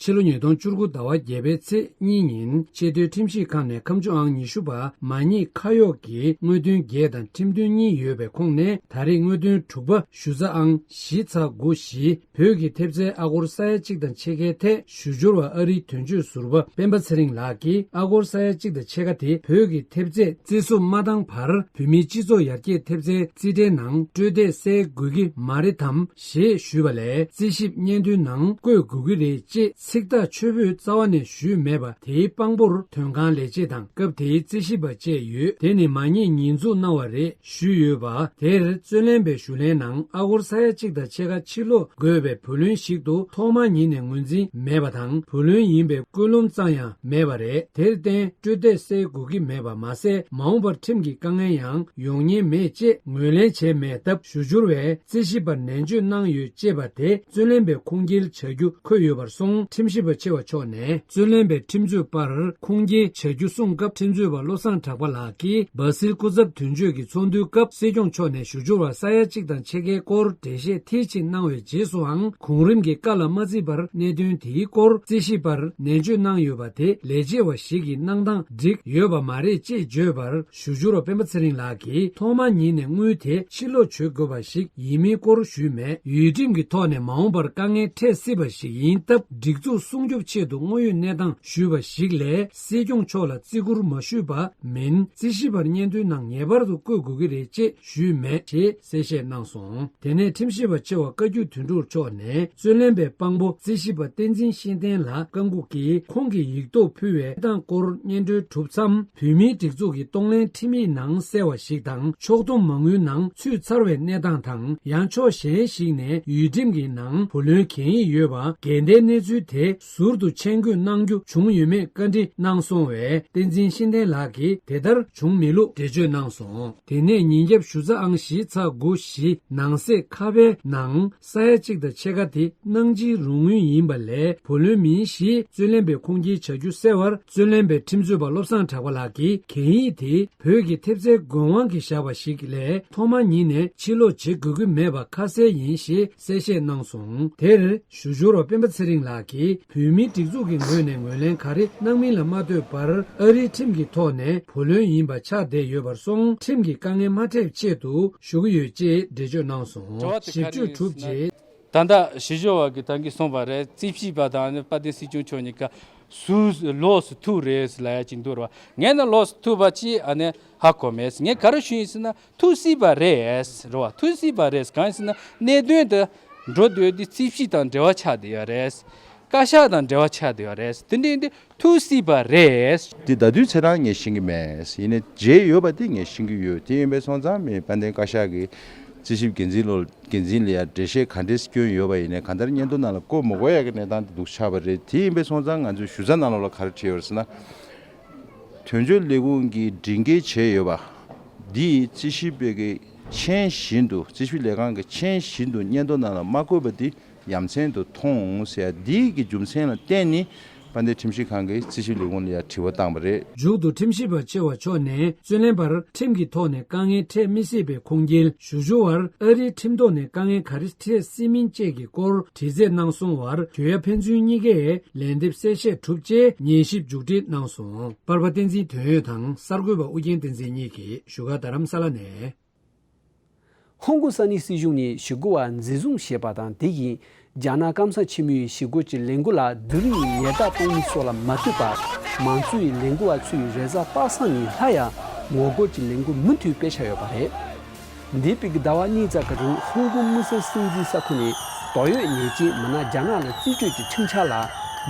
ཕྱི་ལོ་ཉིས་སྟོང་བཅུ་དགུ་ཟླ་བ་བརྒྱད་པའི་ཚེས་གཉིས་ཉིན་ཆེས་མཐོའི་ཁྲིམས་ཞིབ་ཁང་ནས་ཁ་མཆུ་ཨང་ཉི་ཤུ་པ་མ་ཉེས་ཁ་གཡོགས་ཀྱི་དངོས་དོན་བརྒྱད་དང་ཁྲིམས་དོན་གཉིས་ཡོད་པའི་ཁོངས་ནས་ད་རེས་དངོས་དོན་དྲུག་པ་ཞུ་ཚགས་ཨང་བཞི་ཚ་དགུ་བཞི། བོད་ཀྱི་ཐེབས་རྩའི་ཨ་སྒོར་ས་ཡ་གཅིག་དང་ཕྱེད་ཀའི་ཐད་ཞུ་སྦྱོར་བ་ཨ་རིའི་དོན་གཅོད་ཟུར་པ་སྤེན་པ་ཚེ་རིང་ལགས་ཀྱིས་ཨ་སྒོར་ས་ཡ་གཅིག་དང་ཕྱེད་ཀ་དེ་བོད་ཀྱི་ཐེབས་རྩས་རྩིས་སུ་མ་བཏང་བར་བོད་མིའི་སྤྱི་ཚོགས་ཡར་རྒྱས་ཐེབས་རྩའི་རྩིས་ཁྲའི་ནང་སྤྲོད་བདེ་གསལ་དགོས་ཀྱི་མ་རེད་དམ་ཞེས་ཞུས་པ་ལས་རྩིས་ཞིབ་སྙན་ཐོའི་ནང་བཀོད་དགོས་ཀྱི་རེད་ཅེས་ཚིག་ཐག་ཆོད་པོས་རྩ་བ་ནས་ཞུས་མེད་པ་དེའི་དཔང་པོར་དོན་ཁང་ལས་བྱེད་དང་སྐབས་དེའི་རྩིས་ཞིབ་པ་བཅས་ཡོད། དེ་ནི་མ་ཉེས་ཉེས་འཛུགས་གནང་བ་རེད། ཞུས་ཡོད་པ། དེར་རྩོད་ལེན་པའི་ཞུ་ལན་ནང་ཨ་སྒོར་ས་ཡ་གཅིག་དང་ཕྱེད་ཀ་ཕྱིར་སློག་དགོས་པའི་བུ་ལོན་ཞིག་ཏུ་ཐོག་མ་ཉིད་ནས་ངོས་འཛིན་མེད་པ་དང་བུ་ལོན་ཡིན་པའི་ཀུན་སློང་ཙམ་ཡང་མེད་པ་རེད། དེར་བརྟེན་སྤྲོད་བདེ་གསལ་དགོས་ཀྱི་མེད་པ་མ་ཟད་མ་འོངས་པར་ཁྲིམས་ཀྱི་དཀའ་ངལ་ཡང་ཡོང་ཉེན་མེད་ཅེས་ངོས་ལེན་བྱས་མེད་སྟབས་ཞུ་སྦྱོར་བས་རྩིས་ཞིབ་པར་ནན་བརྗོད་གནང་ཡོད་ཅེས་པ་དེ་རྩོད་ལེན་པའི་ཁུངས་སྐྱེལ་བྱ་རྒྱུ་འཁོད་ཡོད་པར་སོང་ཁྲིམས་ཞིབ་པ་ཆེ་བ་མཆོག་ནས་རྩོད་ལེན་པའི་ཁྲིམས་རྩོད་པར་ཁུངས་སྐྱེལ་བྱ་རྒྱུ་གསུངས་སྐབས་ཁྲིམས་རྩོད་པ་བློ་བཟང་གྲགས་པ་ལགས་ཀྱིས་སྦ་སིལ་སྐུ་ཚབ་དོན་གཅོད་ཀྱི་ཚོགས་འདུའི་སྐབས་སྲིད་སྐྱོང་མཆོག་ནས་ཞུ་སྦྱོར་བ་ས་ཡ་གཅིག་དང་ཕྱེད་ཀའི་སྐོར་འགྲེལ་བཤད་མཐིལ་ཕྱིན་གནང་བའི་རྗེས་སུའང་གོང་རིམ་གྱི་བཀའ་ལ་མ་བརྩིས་པར་གནད་དོན་དེའི་སྐོར་རྩིས་ཞིབ་པར་ནན་བརྗོད་གནང་ཡོད་པ་དེ་ལས་བྱེད་པ་ཞིག་གི་གནང་སྟངས་འགྲིག་ཡོད་པ་མ་རེད་ཅེས་བརྗོད་པར་ཞུ་སྦྱོར་བ་སྤེན་པ་ཚེ་རིང་ལགས་ཀྱིས་ཐོག་མ་ཉིད་ནས་དངུལ་དེ་ཕྱིར་སློག་བྱེད་དགོས་པ་ཞིག་ཡིན་མིན་སྐོར་ཞུས་མེད། ཡུལ་ཁྲིམས་ཀྱི་ཐོག་ནས་མ་འོངས་པར་དཀའ་ངལ་འཕྲད་སྲིད་པ་ཞིག་ཡིན་སྟབས་སྒྲིག་འཛུགས་སྲུང་སྐྱོབ་ཆེད་དུ་དངོས་ཡོད་གནས་སྟངས་ཞུས་པ་ཞིག་ལས་སྲིད་སྐྱོང་མཆོག་ལ་བརྩི་བཀུར་མ་ཞུས་པ་མིན། རྩིས་ཞིབ་པར་སྙན་ཐོའི་ནང་ངེས་པར་དུ་བཀོད་དགོས་ཀྱི་རེད་ཅེས་ཞུས་མེད་ཅེས་གསལ་བཤད་གནང་སོང་། དེ་ནས་ཁྲིམས་ཞིབ་པ་ཆེ་བ་བཀའ་བརྒྱུད་དོན་གྲུབ་མཆོག་ནས་རྩོད་ལེན་པའི་དཔང་པོ་རྩིས་ཞིབ་པ་བསྟན་འཛིན་ཤེས་ལྡན་ལགས་བཀའ་འགུག་གིས་ཁོང་གིས་ཡིག་ཐོག་ཕུལ་བའི་གནས་སྟངས་སྐོར་སྙན་སྒྲོན་གྲུབ་མཚམས། བོད་མིའི་སྒྲིག་འཛུགས་ཀྱི་གཏོང་ལེན་ཁྲིམས་ཡིག་ནང་གསལ་བ་ཞིག་དང་ཕྱོགས་བསྡོམས་མ་དངུལ་ནང་ཚུད་ཚར་བའི་གནས་སྟངས་དང་ཡང་ཕྱོགས་གཞན་ཞིག་ནས་ཡུལ་ཁྲིམས་ཀྱི་ནང་བུ་ལོན་གན་ཡིག་ཡོད་པ་འགལ་ཟླའི་གནས་ཚུལ་དེ་ཟུར་དུ་མཆན་འགོད་གནང་རྒྱུ་བྱུང་ཡོད་མེད་བཀའ་འདྲི་གནང་སོང་བས་བསྟན་འཛིན་ཤེས་ལྡན་ལགས་ཀྱིས་དེ་ལྟར་བྱུང་མེད་ལུགས་འགྲེལ་བརྗོད་གནང་སོང་། དེ་ནས་ཉིན་རྒྱབ་ཞུ་ཚགས་ཨང་བཞི་ཚ་དགུ་བཞི་ནང་གསེས་ཁ་པའི་ནང་ས་ཡ་གཅིག་དང་ཕྱེད་ཀ་དེ་གནང་སྦྱིན་རོགས་དངུལ་ཡིན་པ་ལས་བུ་ལོན་མིན་ཞེས་རྩོད་ལེན་པས་ཁུངས་སྐྱེལ་བྱ་རྒྱུ་གསལ་བར་རྩོད་ལེན་པའི་ཁྲིམས་རྩོད་པ་བློ་བཟང་གྲགས་པ་ལགས་ཀྱིས་གན་ཡིག་དེ་བོད་ཀྱི་ཐེབས་རྩའི་དགོས་དབང་གིས་བཞག་པ་ཞིག་ལས་ཐོག་མ་ཉིད་ནས་ཕྱིར་སློག་བྱེད་དགོས་ཀྱི་མེད་པ་ཁ་གསལ་ཡིན་ཞེས་གསལ་བཤད་གནང་སོང་། དེར་ཞུ་སྦྱོར་བ་སྤེན་པ་ཚེ་རིང་ལགས་ཀྱིས་བོད་མིའི་སྒྲིག་འཛུགས་ཀྱི་ངོས་ནས་ངོས་ལེན་ག་རེ་གནང་མིན་ལ་མ་ལྟོས་པར་ཨ་རིའི་ཁྲིམས་ཀྱི་ཐོག་ནས་བུ་ལོན་ཡིན་པ་ཆགས་བསྡད་ཡོད་པར་སོང་ཁྲིམས་ཀྱི་དཀའ་ངལ་མ་འཕྲད་ཆེད་དུ་ཞུ་གི་ཡོད་ཅེས་འགྲེལ་བརྗོད་གནང་སོང་། དྲི་བ་དེ་ག་རེ་ཞིབ་དཔྱོད་གྲུབ་ཡིན་ཟེར་ན། རྗེས། ད་ལྟ་ཞི་ཞོ་བ་གི་ད་གིན་གསུངས་པ་རེད། རྩིས་ཞིབ་པ་དང་ནི་དཔལ་ལྡན་སྲིད་སྐྱོང་མཆོག་གཉིས་ཀ་སུ་ལོགས་སུ་ཐུག་རེད་ལབ་ཡ་ཅིག་འདུག་ར། ངས་ན་ལོགས་སུ་ཐུག་པ་ཅིག་ཨ་ནི་ཧ་གོ་མེད། ངས་ག་རེ་ཞུ་ཡིན་ཟེར་ན་ཐུག་སྲིད་པ་རེད་ར་བ། ཐུག་སྲིད་པ་རེད། གང་ཡིན་ཟེར་ན་གནད་དོན་དེ་འགྲོ་སྡོད་དེ་རྩིས་ཞིབ་དང་འབྲེལ་བ་ཆགས་བསྡད་ཡོད་རེད། བཀའ་ཤག་དང་འབྲེལ་བ་ཆགས་བསྡད་ཡོད་རེད། དེ་འདྲ་ཡིན་དུས་ཐུག་སྲིད་པ་རེད། དེ་ད་དུས་ཚེ་རང་ངས་ཤེས་ཀྱི་མེད། ཡིན་ནའི་བརྗེད་ཡོད་པ་དེ་ངས་ཤེས་ཀྱི་ཡོད། དེ་ཡིན་པས་སོང་ཙང་མི་དཔལ་ལྡན་བཀའ་ཤག་གི་རྩིས་ཞིབ་འགན་འཛིན་ལོ་འགན་འཛིན་ལ་ཡང་འགྲེལ་བཤད་ག་འདྲས་བསྐྱོན་ཡོད་པ་ཡིན་ནའི་གང་ལྟར་སྙན་ཐོ་ནང་ལ་བཀོད་མ་དགོས་ཡག་གི་གནས་སྟངས་དེ་འདུག་ཆགས་པ་རེད། དེ་ཡིན་པས་སོང་ཙང་ང་ཚོས་ཞུ་ཚགས་ནང་ལོགས་ལ་ག་རེ་བྲིས་ཡོད་རེད་ཟེར་ན། དོན་གཅོད་ལས་ཁུངས་ཀྱིས་སྒྲིག་འགལ་བྱས་ཡོད་པ། འདི་རྩིས་ཞིབ་པའི་གི་མཆན་བཞིན་དུ་རྩིས་ཞིབ་ལས་ཁང་གི་མཆན་བཞིན་དུ་སྙན་ཐོ་ནང་ལ་མ་བཀོད་པ་འདི་ཡ་མཚན་དུ་མཐོང་ཟེར་ཡ་འདི་གི་རྒྱུ་མཚན་ལ་བརྟེན་ནས་ དཔལ་ལྡན་ཁྲིམས་ཞིབ་ཁང་གིས་རྩིས་ཞིབ་ལས་ཁུངས་ལ་ཡང་དྲི་བ་བཏང་བ་རེད། མཇུག་ཏུ་ཁྲིམས་ཞིབ་པ་ཆེ་བ་མཆོག་ནས་རྩོད་ལེན་པར་ཁྲིམས་ཀྱི་ཐོག་ནས་དཀའ་ངལ་འཕྲད་མི་སྲིད་པའི་ཁུངས་སྐྱེལ་ཞུ་ཞུ་བར། ཨ་རིའི་ཁྲིམས་ཐོག་ནས་དཀའ་ངལ་ག་རེ་འཕྲད་སྲིད་མིན་བཅས་ཀྱི་སྐོར་དྲི་རྩད་གནང་སོང་བར། གྱོད་ཡ་ཕན་ཚུན་གཉིས་ཀས་ལན་འདེབས་གསལ་བཤད་གྲུབ་རྗེས་ཉན་ཞིབ་མཇུག་སྒྲིལ་གནང་སོང་། པར་པ་བསྟན་འཛིན་དོན་ཡོད་དང་གསར་འགོད་པ་ཨུ་རྒྱན་བསྟན་འཛིན་གཉིས་ཀྱིས་བཞུགས་སྒར་རྡ་རམ་ས་ལ་ནས། ཧོང་ཀོང་ས་གནས་སྲིད་གཞུང་ནས་ཞི་རྒོལ་བ་འཛིན་བཟུང་བྱས་པ་དང་། དེ་བཞིན་རྒྱ་ནག་སྐམ་ས་ཆེན་མོའི་ཞི་རྒོལ་གྱི་ལས་འགུལ་ལ་སྡུག་རུས་ཉེས་རྡུང་གཏོང་མི་སོགས་ལ་མ་ལྟོས་པར། མང་གཙོའི་ལས་འགུལ་བ་ཚོས་རེས་གཟའ་པ་སངས་ཉིན་སླར་ཡང་ངོ་རྒོལ་གྱི་ལས་འགུལ་མུ་མཐུད་སྤེལ་འཆར་ཡོད་པ་རེད། འདས་པའི་ཟླ་བ་གཉིས་ཙམ་གྱི་རིང་ཧོང་ཀོང་དམིགས་བསལ་སྲིད་འཛིན་ས་ཁུལ་ནས་དོགས་ཡོད་ཉེས་ཅན་མི་སྣ་རྒྱ་ནག་ལ་རྩིས་སྤྲོད་ཀྱི་ཁྲིམས་འཆར་ལ་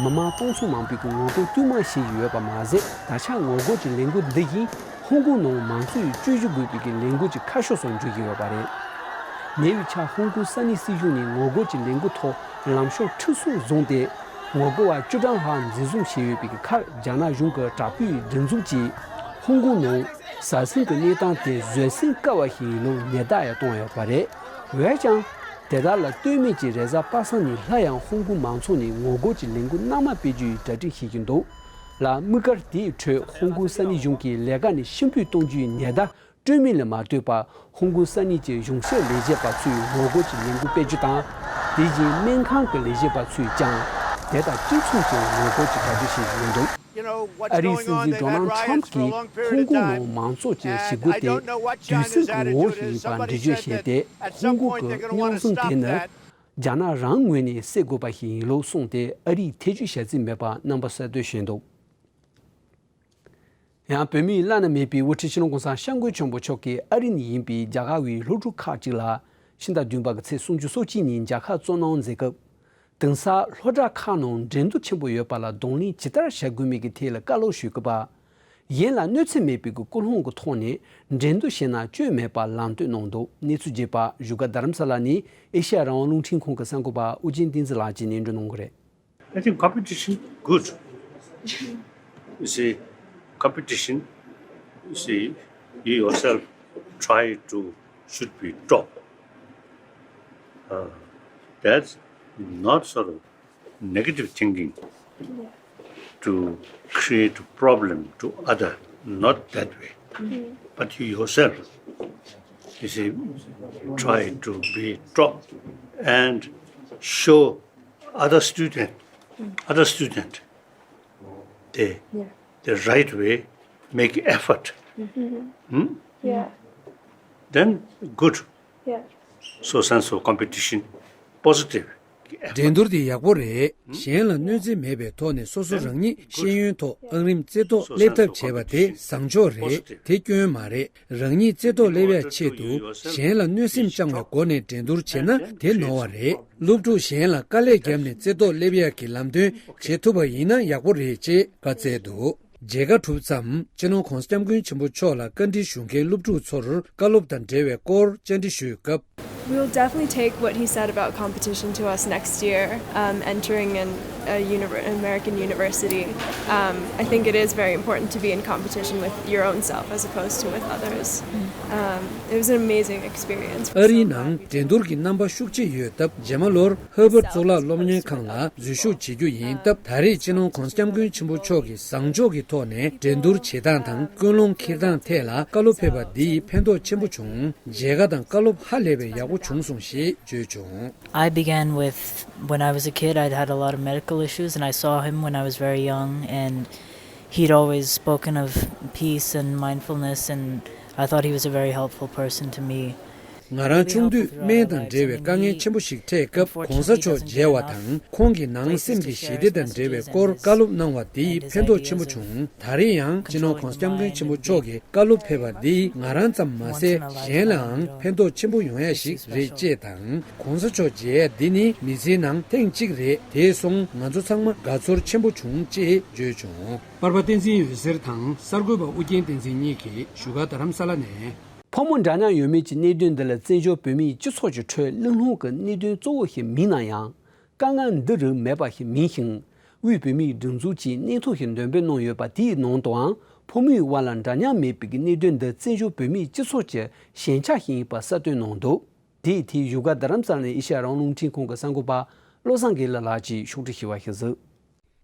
མི་མང་སྟོང་ཚོ་མང་པོས་ངོ་རྒོལ་དཀྱུས་མ་བྱེད་བཞིན་ཡོད་པ་མ་ཟད། ད་ཆ་ངོ་རྒོལ་གྱི་ལས་འགུལ་འདི་བཞིན་ཧོང་ཀོང་ནང་མང་གཙོའི་བཅུ་བཞི་དགོས་པའི་གི་ལས་འགུལ་གྱི་ཁ་ཕྱོགས་སུ་འགྱུར་བཞིན་ཡོད་པ་རེད། ཉེ་བའི་ཆར་ཧོང་ཀོང་ས་གནས་སྲིད་གཞུང་ནས་ངོ་རྒོལ་གྱི་ལས་འགུལ་ཐོག་ལམ་ཤོག་ཁྲིགས་སུ་བཟུང་སྟེ། ངོ་རྒོལ་བ་བཅུ་གྲངས་ལྷག་འཛིན་བཟུང་བྱས་ཡོད་པའི་ཁར། རྒྱ་ནག་གཞུང་གི་དྲག་པོའི་སྒྲིག་འཛུགས་ཀྱིས་ཧོང་ཀོང་ནང་ཟ་ཟིང་གི་གནས་སྟངས་དེ་བཟོད་བསྲན་དཀའ་བ་ཞིག་ཡིན་ལུགས་ཉེན་བརྡ་ཡང་བཏང་ཡོད་པ་རེད། འོན་ཀྱང་། དེ་དག་ལ་ལྟོས་མེད་ཀྱིས་རེས་གཟའ་པ་སངས་ཉིན་སླར་ཡང་ཧོང་ཀོང་མང་ཚོགས་ནས་ངོ་རྒོལ་གྱི་ལས་འགུལ་རྣལ་མ་སྤེལ་རྒྱུའི་གྲ་སྒྲིག་བྱེད་ཀྱི་འདུག་ལ། དམིགས་བཀར་དེའི་ཁྲོད་ཧོང་ཀོང་ས་གནས་གཞུང་གིས་ལས་ཀ་ནས་ཕྱིར་འབུད་གཏོང་རྒྱུའི་ཉེན་བརྡ་སྤྲོད་མིན་ལ་མ་ལྟོས་པར། ཧོང་ཀོང་ས་གནས་ཀྱི་གཞུང་ཞབས་ལས་བྱེད་པ་ཚོས་ངོ་རྒོལ་གྱི་ལས་འགུལ་སྤེལ་རྒྱུ་དང་། དེ་བཞིན་སྨན་ཁང་གི་ལས་བྱེད་པ་ཚོས་ཀྱང་དེ་དང་གཅིག་མཚུངས་ཀྱི་ངོ་རྒོལ་གྱི་གྲ་སྒྲིག་བྱེད་བཞིན་འདུག་ཨ་རིའི་སྲིད་འཛིན་ཌོ་ནལ་ཁྲམ་གྱིས་ཧོང་ཀོང་ནང་མང་ཚོགས་ཀྱི་ཞི་རྒོལ་དེ་དུས་སྲིད་ཀྱི་ངོ་བོ་ཞིག་ཡིན་པར་འགྲེལ་བརྗོད་བྱས་ཏེ། ཧོང་ཀོང་གི་རྙོག་ཟིང་དེ་ནི་རྒྱ་ནག་རང་ངོས་ནས་སེལ་དགོས་པ་ཞིག་ཡིན་ལུགས་གསུངས་ཏེ། ཨ་རིས་ཐེ་བྱུས་བྱ་རྩིས་མེད་པར་རྣམ་པ་གསལ་སྟོན་བྱས་འདུག་ཡང་བོད་མིའི་བླ་ན་མེད་པའི་དབུ་ཁྲིད་སྤྱི་ནོར་གོང་ས་སྐྱབས་མགོན་ཆེན་པོ་མཆོག་གིས་ཨ་རི་ནས་ཡིན་པའི་རྒྱ་གར་བའི་སློབ་ཕྲུག་ཁག་ཅིག་ལ་ཕྱི་ཟླ་བདུན་པ་གི་ཚེས་སུམ་ཅུ་སོ་གཅིག་ཉིན་མཇལ་ཁ་སྩོལ་གནང་མཛད་སྐབས། དེང་སང་སློབ་གྲྭ་ཁག་ནང་འགྲན་བསྡུར་ཆེན་པོ་ཡོད་པ་ལ་གདོང་ལེན་ཇི་ལྟར་བྱ་དགོས་མིན་གྱི་ཐད་ལ་བཀའ་སློབ་ཞུས་སྐབས། གཞན་ལ་གནོད་འཚེ་མེད་པའི་ཀུན་སློང་གི་ཐོག་ནས་འགྲན་བསྡུར་བྱས་ན་སྐྱོན་མེད་པ་ལམ་སྟོན་གནང་འདུག་གནས་ཚུལ་རྒྱས་པ་བཞུགས་སྒར་རྡ་རམ་ས་ལ་ནས་ཨེ་ཤ་ཡ་རང་དབང་རླུང་འཕྲིན་ཁང་གི་གསར་འགོད་པ་ཨུ་རྒྱན་བསྟན་འཛིན་ལགས་ཀྱིས་སྙན་སྒྲོན་གནང་གི་རེད། I think competition good. You see, competition, you see, you yourself try to should be top. Uh, that's not sort of negative thinking to create a problem to other, not that way. But you yourself, you see, try to be top and show other student, other student, the, the right way, make effort. Hmm? Yeah. Then good. Yeah. So sense of competition, positive. འགྲན་བསྡུར་དེ་ཡག་པོ་རེད། གཞན་ལ་གནོད་འཚེ་མེད་པའི་ཐོག་ནས་སོ་སོ་རང་ཉིད་ཤེས་ཡོན་ཐོག་ཨང་རིམ་རྩེ་ཐོག་སླེབས་ཐབས་བྱས་པ་དེ་བཟང་ཕྱོགས་རེད། དེ་སྐྱོན་མ་རེད། རང་ཉིད་རྩེ་ཐོག་སླེབས་ཡ་ཆེད་དུ་གཞན་ལ་གནོད་སེམས་བཅངས་པའི་སྒོ་ནས་འགྲན་བསྡུར་བྱས་ན་དེ་ནོར་བ་རེད། སློབ་ཕྲུག་གཞན་ལ་དཀའ་ལས་བརྒྱབ་ནས་རྩེ་ཐོག་སླེབས་ཡ་གི་ལམ་སྟོན་བྱེད་ཐུབ་པ་ཡིན་ན་ཡག་པོ་རེད་ཅེས་བཀའ་སྩལ་འདུག་མཇལ་ཁ་གྲུབ་མཚམས་སྤྱི་ནོར་གོང་ས་སྐྱབས་མགོན་ཆེན་པོ་མཆོག་ལ་བཀའ་འདྲི་ཞུ་མཁན་སློབ་ཕྲུག་ཚོར་བཀའ་སློབ་དང་འབྲེལ་བའི་སྐོར་བཅར་འདྲི་ཞུས་སྐབས། We'll definitely take what he said about competition to us next year, um, entering an, a univer- American university. Um, I think it is very important to be in competition with your own self as opposed to with others. Um, it was an amazing experience for ཨ་རིའི་ནང་འགྲན་བསྡུར་གྱི་རྣམ་པ་ཤུགས་ཆེ་ཡོད་སྟབས། རྗེས་མ་ལོར་ཧར་བར་གཙུག་ལག་སློབ་གཉེར་ཁང་ལ་འཛུལ་ཞུགས་བྱེད་རྒྱུ་ཡིན་སྟབས། ད་རེས་སྤྱི་ནོར་གོང་ས་སྐྱབས་མགོན་ཆེན་པོ་མཆོག་གིས་བཟང་ཕྱོགས་ཀྱི་ཐོག་ནས་འགྲན་བསྡུར་བྱེད་སྟངས་དང་ཀུན་སློང་འཁྱེར་སྟངས་ཐད་ལ་བཀའ་སློབ་ཕེབས་པ་འདིས་ཕན་ཐོགས་ཆེན་པོ་བྱུང་། མཇལ་ཁ་དང་བཀའ་སློབ་ཧ་ལས་པའི་ཡག་པོ་བྱུང་སོང་ཞེས་བརྗོད་བྱུང་། I began with, when I was a kid, I'd had a lot of medical issues, and I saw him when I was very young, and he'd always spoken of peace and mindfulness, and I thought he was a very helpful person to me. ང་རང་ཆུང་དུས་སྨན་དང་འབྲེལ་བའི་དཀའ་ངལ་ཆེན་པོ་ཞིག་འཕྲད་སྐབས་གོང་ས་མཆོག་མཇལ་བ་དང་། ཁོང་གིས་ནང་སེམས་ཀྱི་ཞི་བདེ་དང་འབྲེལ་བའི་སྐོར་བཀའ་སློབ་གནང་བ་དེས་ཕན་ཐོགས་ཆེན་པོ་བྱུང་། ད་རེས་ཡང་སྤྱི་ནོར་གོང་ས་སྐྱབས་མགོན་ཆེན་པོ་མཆོག་གིས་བཀའ་སློབ་ཕེབས་པ་འདིས་ང་རང་ཙམ་མ་ཟད་གཞན་ལའང་ཕན་ཐོགས་ཆེན་པོ་ཡོང་ཡ་ཞིག་རེད་ཅེས་དང་། གོང་ས་མཆོག་མཇལ་ཡ་འདི་ནི་མི་ཚེའི་ནང་ཐེངས་གཅིག་རེད། དེ་སོང་ང་ཚོ་ཚང་མ་དགའ་ཚོར་ཆེན་པོ་བྱུང་ཅེས་བརྗོད་བྱུང་། པར་པ་བསྟན་འཛིན་འོད་ཟེར་དང་གསར་འགོད་པ་ཨུ་རྒྱན་བསྟན་འཛིན་གཉིས་ཀྱིས་བཞུགས་སྒར་རྡ་རམ་ས་ལ་ནས། ཕོ་མོ་འདྲ་མཉམ་ཡོད་མེད་ཀྱི་གནད་དོན་འདི་ལ་བཙན་བྱོལ་བོད་མིའི་སྤྱི་ཚོགས་ཀྱི་ཁྲོད་གླེང་སློང་གི་གནད་དོན་གཙོ་བོ་ཞིག་མིན་ན་ཡང་། དཀའ་ངལ་འདི་རུ་མེད་པ་ཞིག་མིན་ཞིང་། དབུས་བོད་མིའི་སྒྲིག་འཛུགས་ཀྱིས་གནས་ཐོ་ཞིག་འདོན་སྤེལ་གནང་ཡོད་པ་དེའི་ནང་དུའང་ཕོ་མོའི་དབར་ལ་འདྲ་མཉམ་མེད་པའི་གནད་དོན་འདི་བཙན་བྱོལ་བོད་མིའི་སྤྱི་ཚོགས་ཀྱི་ཞན་ཆ་ཞིག་ཡིན་པ་གསལ་སྟོན་གནང་འདུག་དེའི་ཐད་བཞུགས་སྒར་རྡ་རམ་ས་ལ་ནས་ཨེ་ཤ་ཡ་རང་དབང་རླུང་འཕྲིན་ཁང་གི་གསར་འགོད་པ་བློ་བཟང་དགེ་ལེགས་ལགས་ཀྱིས་ཕྱོགས་སྒྲིག་ཞུས་པ་ཞིག་གཟིགས།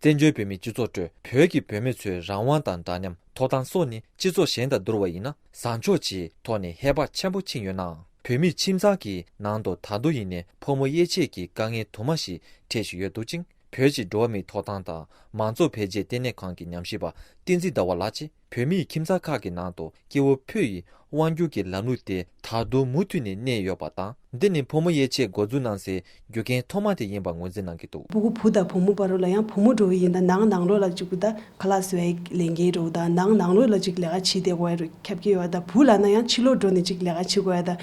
བཙན་བྱོལ་བོད་མིའི་སྤྱི་ཚོགས་ཁྲོད་བོད་ཀྱི་བུད་མེད་ཚོའི་རང་དབང་དང་འདྲ་མཉམ། ཐོབ་ཐང་སོགས་ནི་སྤྱི་ཚོགས་གཞན་དང་བསྡུར་བ་ཡིན་ན་བཟང་ཕྱོགས་ཀྱི་ཐོག་ནས་ཧེ་བག་ཆེན་པོ་ཕྱིན་ཡོད་ནའང་། བོད་མིའི་ཁྱིམ་ཚང་གི་ནང་དུ་ད་དུང་ཡིན་ནའི་ཕོ་མོ་དབྱེ་འབྱེད་ཀྱི་དཀའ་ངལ་དུ་མ་ཞིག་འཕྲད་བཞིན་ཡོད་འདུག་ཅིང་། བོད་ཀྱི་འགྲོ་བ་མིའི་ཐོབ་ཐང་དང་མང་གཙོ་འཕེལ་རྒྱས་ལྟེ་གནས་ཁང་གི་ཉམས་ཞིབ་པ་བསྟན་འཛིན་ཟླ་བ་ལགས་ཀྱིས། བོད་མིའི་ཁྱིམ་ཚང་ཁག་གི་ནང་དུ་སྐྱེ་བོ་ཕོ་ཡི་དབང་སྒྱུར་གྱི་ལམ་ལུགས་དེ་ད་དུང་མུ་མཐུད་ནས་གནས་ཡོད་པ་དང་། འདི་ནི་ཕོ་མོ་དབྱེ་འབྱེད་འགོ་འཛུགས་གནང་སའི་རྒྱུ་རྐྱེན་ཐོག་མ་དེ་ཡིན་པ་ངོས་འཛིན་གནང་གི་འདུག། ཕྲུ་གུ་བུ་དང་བུ་མོ་བར་ལ་ཡང་བུ་མོ་འགྲོ་བ་ཡིན་ད་ནང་ནང་ལོགས་ལ་གཅིག་པུ་ད་ཁ་ལག་བཟོ་བའི་ལས་འགན་འགྲོ་ད་ནང་ནང་ལོགས་ལ་གཅིག་ལས་ཀ་བྱེད་བསྡད་དགོས་ཡ་རུ་ཁྱབ་ཀྱི་ཡོད་ད། བུ་ལ་ན་ཡང་ཕྱི་ལོགས་འགྲོ་ནས་གཅིག་ལས་ཀ་བྱེད་དགོས་ཡ་ད།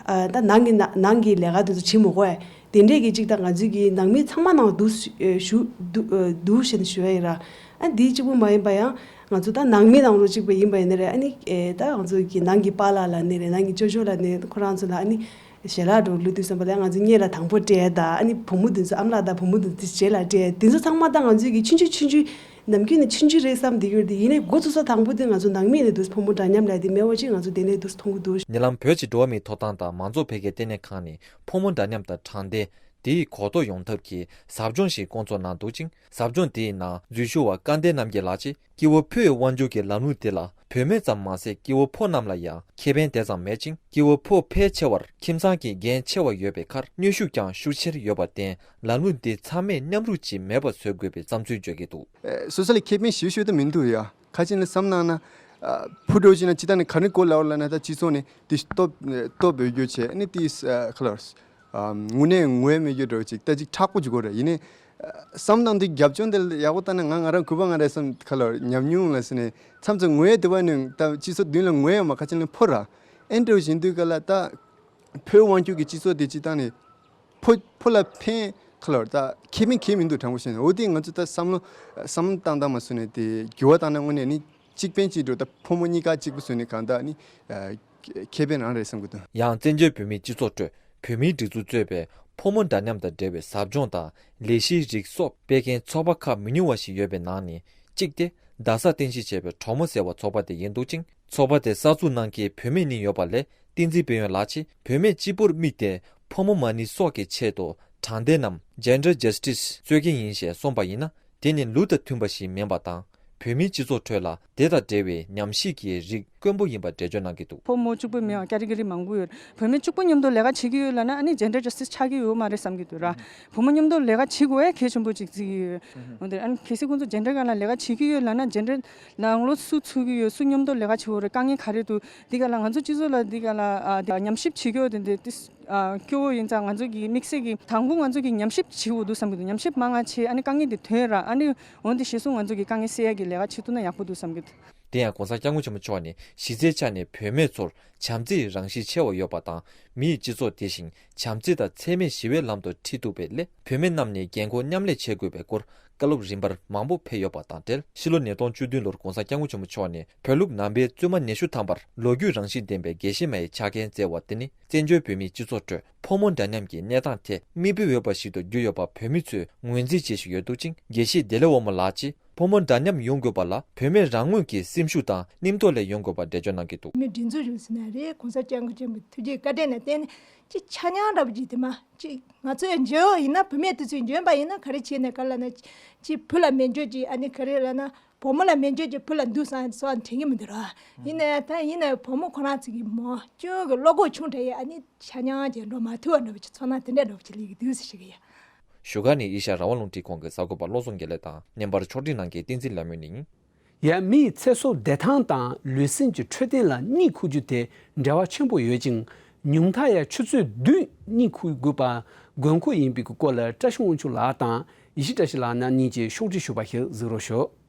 ཨ་ད་ནང་གི་ན་ནང་གི་ལས་ཀ་དེ་ཚོ་བྱེད་མི་དགོས་ཡ། དེ་འདྲས་ཀྱི་གཅིག་ད་ང་ཚོའི་གི་ནང་མི་ཚང་མ་ནང་འདུག་ཞུ་འདུག་འདུག་ཞེས་ཞུ་ཡ་ཡིན་ར། ཨ་འདི་གཅིག་པུ་མ་ཡིན་པ་ཡང་ང་ཚོ་ད་ནང་མི་ནང་ལོགས་གཅིག་པ་ཡིན་པ་ཡིན་ན་རེད། ཨ་ནི་ཨེ་ད་ང་ཚོ་གི་ནང་གི་པཱ་ལགས་ལ་ནི་རེད། ནང་གི་ཅོ་ཅོ་ལ་ནི་ཁོ་རང་ཚོ་ལ་ཨ་ནི་ཞལ་ལག་འགྲོ་ལུས་དུས་ཙམ་པ་ལ་ང་ཚོ་སྔོན་ལ་དང་པོ་སྤྲད་ད། ཨ་ནི་བུ་མོ་དེ་ཚོ་ཨ་མ་ལགས་དང་བུ་མོ་དེ་ཚོ་རྗེས་ལ་སྤྲད། དེ་ཚོ་ཚང་མ་ད་ང་ཚོའི་གི་ཆུང་ཆུང་ཆུང་ཆུང་ནམ་རྒྱུན་ནས་ཆུང་ཆུང་རེད་བསམ་བསྡད་ཀྱི་ཡོད་དེ། ཡིན་ནའི་འགོ་ཚུགས་ས་དང་པོ་དེ་ང་ཚོ་ནང་མི་ནས་འདུག་ཕོ་མོ་འདྲ་མཉམ་ལབ་དེ་མེད་པ་ཅིག་ང་ཚོ་དེ་ནས་འདུག་མཐོང་གི་འདུག། ཉེ་ལམ་བོད་ཀྱི་འགྲོ་བ་མིའི་ཐོབ་ཐང་དང་མང་གཙོ་འཕེལ་རྒྱས་ལྟེ་གནས་ཁང་ནས་ཕོ་མོ་འདྲ་མཉམ་དང་དྲང་བདེན་དེའི་གོ་རྟོགས་ཡོང་ཐབས་ཀྱི་ཟབ་སྦྱོང་ཞིག་བསྐོང་ཚོགས་གནང་འདུག་ཅིང་། ཟབ་སྦྱོང་དེའི་ནང་འཛུལ་ཞུགས་པ་སྐལ་ལྡན་རྣམ་རྒྱལ་ལགས་ཀྱིས། སྐྱེ་བོ་ཕོའི་དབང་སྒྱུར་གྱི་ལམ་ལུགས་དེ་ལ་བུད་མེད་ཙམ་མ་ཟད་སྐྱེ་བོ་ཕོ་རྣམས་ལ་ཡང་ཁེ་ཕན་དེ་ཙམ་མེད་ཅིང་། སྐྱེ་བོ་ཕོ་ཕལ་ཆེ་བར་ཁྱིམ་ཚང་གི་འགན་ཆེ་བ་ཡོད་པའི་ཁར་གནོན་ཤུགས་ཀྱང་ཤུགས་ཆེར་ཡོད་པར་བརྟེན། ལམ་ལུགས་འདི་ཚང་མས་མཉམ་རུབ་ཀྱིས་མེད་པར་བཟོ་དགོས་པའི་བསམ་ཚུལ་བརྗོད་ཀྱི་འདུག། སོ་སོ་ལ་ཁེ་ཕན་ཞེ་ཤོས་དུ་མི་འདུག་ཡ། ཁ་ཅིག་ནི་བསམ་གནང་ན། ཕུ་འགྲོ་ཅིག་ན་ཅི་ལྟར་ནི་ག་རེ་གོ་ལ་བར་ལ་ན་ད་སྤྱི་ཚོགས་ནི་དེ་སྟོབས་སྟོབས་འོས་རྒྱུ་བྱས་ནི་དེ་ཁ་ལོར། དངོས་གནས་ངོ་མི་རྒྱུ་འགྲོ་ཅིག་ད་ཅིག་མཁྲེགས་པོ་ཅིག་གོ་རེད། ཡིན་ནི། བསམ་དང་དེ་རྒྱབ་ལྗོངས་དེ་ཡག་པོ་ལྟ་ན་ང་ང་རང་གུས་པ་ང་རེད་བསམ་ཁ་ལོར་ཉམས་མྱོང་ལ་ཟིན་ནས་མཚམས་མཚམས་ངོས་དེ་བ་ནི་ད་སྤྱི་ཚོགས་མདུན་ལ་ངོས་ཡོད་མ་ཁ་ཅིག་ནི་ཕོ་ར། ཨེ་འདྲ་བཞིན་དུས་ག་ལ་ད། ཕོའི་དབང་སྒྱུར་གྱི་སྤྱི་ཚོགས་དེ་སྤྱི་བཏང་ནས། ཕོ་ཕོ་ལ་ཕན་ཁ་ལོར་ད་ཁེ་ཕན་གང་མི་འདུག་དྲང་པོ་བཤད་ན། འོ་དེ་ང་ཚོ་ད་བསམ་བློ་བསམ་བློ་བཏང་བཏང་མ་སོང་ནས་དེ་འགྱུར་བ་བཏང་ན་དངོས་གནས་ནི་གཅིག་ཕན་གཅིག་གྲོགས་ད་ཕོ་མོ་གཉིས་ཀ་གཅིག་པུ་བཟོས་ནས་གང་ལྟར་ནི་ཁེ་ཕན་རང་རེད་བསམ་གི་འདུག། ཡང་བཙན་བྱོལ་བོད་མིའི་སྤྱི་ཚོགས་ཁྲོད་བོད་མིའི་སྒྲིག་འཛུགས་གཙོས་པའི་ཕོ་མོ་འདྲ་མཉམ་དང་འབྲེལ་བའི་ཟབ་སྦྱོང་དང་ལས་གཞིའི་རིགས་སོགས་སྤེལ་མཁན་ཚོགས་པ་ཁག་མི་ཉུང་བ་ཞིག་ཡོད་པའི་ནང་ནས་གཅིག་སྟེ། རྡ་ས་རྟེན་གཞི་བྱས་པའི་གྲོགས་མོ་ཟེར་བ་ཚོགས་པ་དེ་ཡིན་འདུག་ཅིང་། ཚོགས་པ་དེ་གསར་འཛུགས་གནང་མཁན་བུད་མེད་གཉིས་ཡོད་པ་ལས། བསྟན་འཛིན་དཔལ་ཡོན་ལགས་ཀྱིས་བུད་མེད་གཅིག་པུར་དམིགས་ཏེ་ཕོ་མོ་མ་ནིང་སོགས་ཀྱི་ཆེད་དུ་དྲང་བདེན་ནམ་Gender Justice རྩོད་མཁན་ཡིན་ཞེས་གསུངས་པ་ཡིན་ན། དེ་ནི་ལུགས་དང་མཐུན་པ་ཞིག་མིན་པ་དང་། བོད་མིའི་སྤྱི་ཚོགས་ཁྲོད་ལ་དེ་དང་འབྲེལ་བའི་ཉམས་ཞིབ་ཀྱི་རིགས་དཀོན་པོ་ཡིན་པ་འགྲེལ་བརྗོད་གནང་གི་འདུག། ཕོ་མོ་གཅིག་པུ་མིན་པ་ཀེ་ཊི་གོ་རི་མང་པོ་ཡོད། བུད་མེད་གཅིག་པུ་མཉམ་དུ་ལས་ཀ་བྱེད་ཀྱི་ཡོད་ལབ་ན། ཨ་ནི་Gender Justice ཆགས་ཀྱི་ཡོད་མ་རེད་བསམ་གྱི་འདུག་ར། བུ་མོ་མཉམ་དུ་ལས་ཀ་བྱེད་དགོས་ཡ་གལ་ཆེན་པོ་ཅིག་བརྩི་གི་ཡོད། འོ་དེ་ཨ་ནི་གལ་སྲིད་ཁོང་ཚོ་Gender སྒང་ལ་ལས་ཀ་བྱེད་ཀྱི་ཡོད་ལབ་ན། Gender ནང་ལོགས་སུ་ཚུགས་ཀྱི་ཡོད། སུ་མཉམ་དུ་ལས་ཀ་བྱེད་དགོས་རེད། དཀའ་ངལ་ག་རེ་འདུག། འདི་ག་ལ་ང་ཚོ་སྤྱི་ཚོགས་ལ་འདི་ག་ལ་ཨ་དེ་ཉམས་ཞིབ་བྱེད་ཀྱི་ཡོད་དེ་འདི་ཏིས་ཨ་སྐྱོ་བོ་ཡིན་ཙང་། ང་ཚོ་གི་དམིགས་བསལ་གྱི་དང་པོ་ང་ཚོ་གི་ཉམས་ཞིབ་བྱེད་དགོས་འདུག་བསམ་གྱི་འདུག། ཉམས་ཞིབ་མང་ང་བྱེད། ཨ་ནི་དཀའ་ངལ་འདི་ཐོན་ར། ཨ་ནི་འོན་ཏེ་གཞི་བཟུང་ང་ཚོ་གི་དཀའ་ངལ་སེལ་ཡ་གི་ལས་ཀ་བྱེད་ཐུབ་ན་ཡག་པོ་འདུག་བསམ་གྱི་འདུག། དེ་ཡང་༸གོང་ས་༸སྐྱབས་མགོན་ཆེན་པོ་མཆོག་ནས་གཞི་རྩའི་ཆ་ནས་བུད་མེད་ཚོར་བྱམས་བརྩེའི་རང་བཞིན་ཆེ་བ་ཡོད་པ་དང་། མིའི་སྤྱི་ཚོགས་དེ་བཞིན་བྱམས་བརྩེ་དང་འཚེ་མེད་ཞི་བའི་ལམ་དུ་ཁྲིད་ཐུབ་པའི་སླད། བུད་མེད་རྣམས་ནས་འགན་ཁུར་མཉམ་ལས་བྱེད་དགོས་པའི་སྐོར་བཀའ་སློབ་རིམ་པར་མང་པོ་ཕེབས་ཡོད་པ་དང་འབྲེལ། ཕྱི་ལོ་ཉིས་སྟོང་བཅུ་བདུན་ལོར་༸གོང་ས་༸སྐྱབས་མགོན་ཆེན་པོ་མཆོག་ནས་བོད་ལུགས་ནང་པའི་བཙུན་མ་ཉི་ཤུ་ཐམ་པར་ལོ་རྒྱུས་རང་བཞིན་ལྡན་པའི་དགེ་བཤེས་མ་ཡི་ཕྱག་འཁན་བསྩལ་བ་དེ་ནི། བཙན་བྱོལ་བོད་མིའི་སྤྱི་ཚོགས་ཁྲོད་ཕོ་མོ་འདྲ་མཉམ་གྱི་གནས་སྟངས་ཐད་མིག་དཔེ་འོས་པ་ཞིག་ཏུ་གྱུར་ཡོད་པ་བོད་མི་ཚོས་ངོས་འཛིན་བྱེད་བཞིན་ཡོད་འདུག་ཅིང་། དགེ་བཤེས་བདེ་ལེགས་དབང་མོ་ལགས་ཀྱིས། ཕོ་མོ་འདྲ་མཉམ་ཡོང་དགོས་པ་ལ་བུད་མེད་རང་ངོས་ཀྱི་སེམས་ཤུགས་དང་སྙིང་སྟོབས་ལས་ཡོང་དགོས་པ་འགྲེལ་བརྗོད་གནང་གི་འདུག། མི་སྒྲིག་འཛུགས་རུ་ཟིན་ན་རེད། ༸གོང་ས་༸སྐྱབས་མགོན་ཆེན་པོའི་ཐུགས་རྗེ་བཀའ་དྲིན་ལ་བརྟེན་ནས་ཅི་ཆ་མཉམ་འདྲ་པོ་ཅིག་དེ་མ་ཅི་ང་ཚོས་འཇོན་ཡིན་ན། བུད་མེད་དེ་ཚོས་འཇོན་པ་ཡིན་ན་ག་རེ་བྱས་ནས་ག་ལ་ན་ཅི་བུ་ལ་མེད་འཇོན་ཅིག། ཨ་ནི་ག་རེ་ལ་ན་བུ་མོ་ལ་མེད་འཇོན་ཅིག་བུ་ལ་འདུག་སང་སོགས་དྲན་གྱི་མི་འདུག་ར། ཡིན་ན་ད་ཡིན་ན་བུ་མོ་ཁོ་རང་ཚོ་གི་མོ་ཅུང་གི་བློ་ཁོག་ཆུང་དྲགས་ཡས། ཨ་ནི་ཆ་མཉམ་གྱི་འགྲོ་མ་ཐུབ་པ་འདྲ་པོ་ཅིག་ཚོར་སྣང་དེ་འདྲ་འདྲ་པོ་ཅིག་སླེབས་ཀྱི་འདུག་ཟེར་ཞུ་གི་ཡ། བཞུགས་སྒར་ནས་ཨེ་ཤ་ཡ་རང་དབང་རླུང་འཕྲིན་ཁང་གི་གསར་འགོད་པ་བློ་བཟང་དགེ་ལེགས་དང་། བརྙན་པར་ཕྱོགས་སྒྲིག་གནང་མཁན་བསྟན་འཛིན་ལྷ་མོ་ནི་ཡིན། ཡ། མིའི་ཚེ་སྲོག་བདེ་ཐང་དང་ལུས་སེམས་ཀྱི་འཕྲོད་བསྟེན་ལ་གཉིད་ཁུག་རྒྱུ་དེ་འབྲེལ་བ་ཆེན་པོ་ཡོད་ཅིང་། ཉུང་མཐའ་ཡང་ཆུ་ཚོད་བདུན་གཉིད་ཁུག་དགོས་པ་དགོས་མཁོ་ཡིན་པའི་སྐོར་ལ་བཀྲ་ཤིས་དབང་ཕྱུག་ལགས་དང་ཡེ་ཤེས་བཀྲ་ཤིས་ལགས་རྣམ་གཉིས་ཀྱིས་ཕྱོགས་སྒྲིག་ཞུས་པ་ཞིག་གཟིགས་རོགས་ཞུ།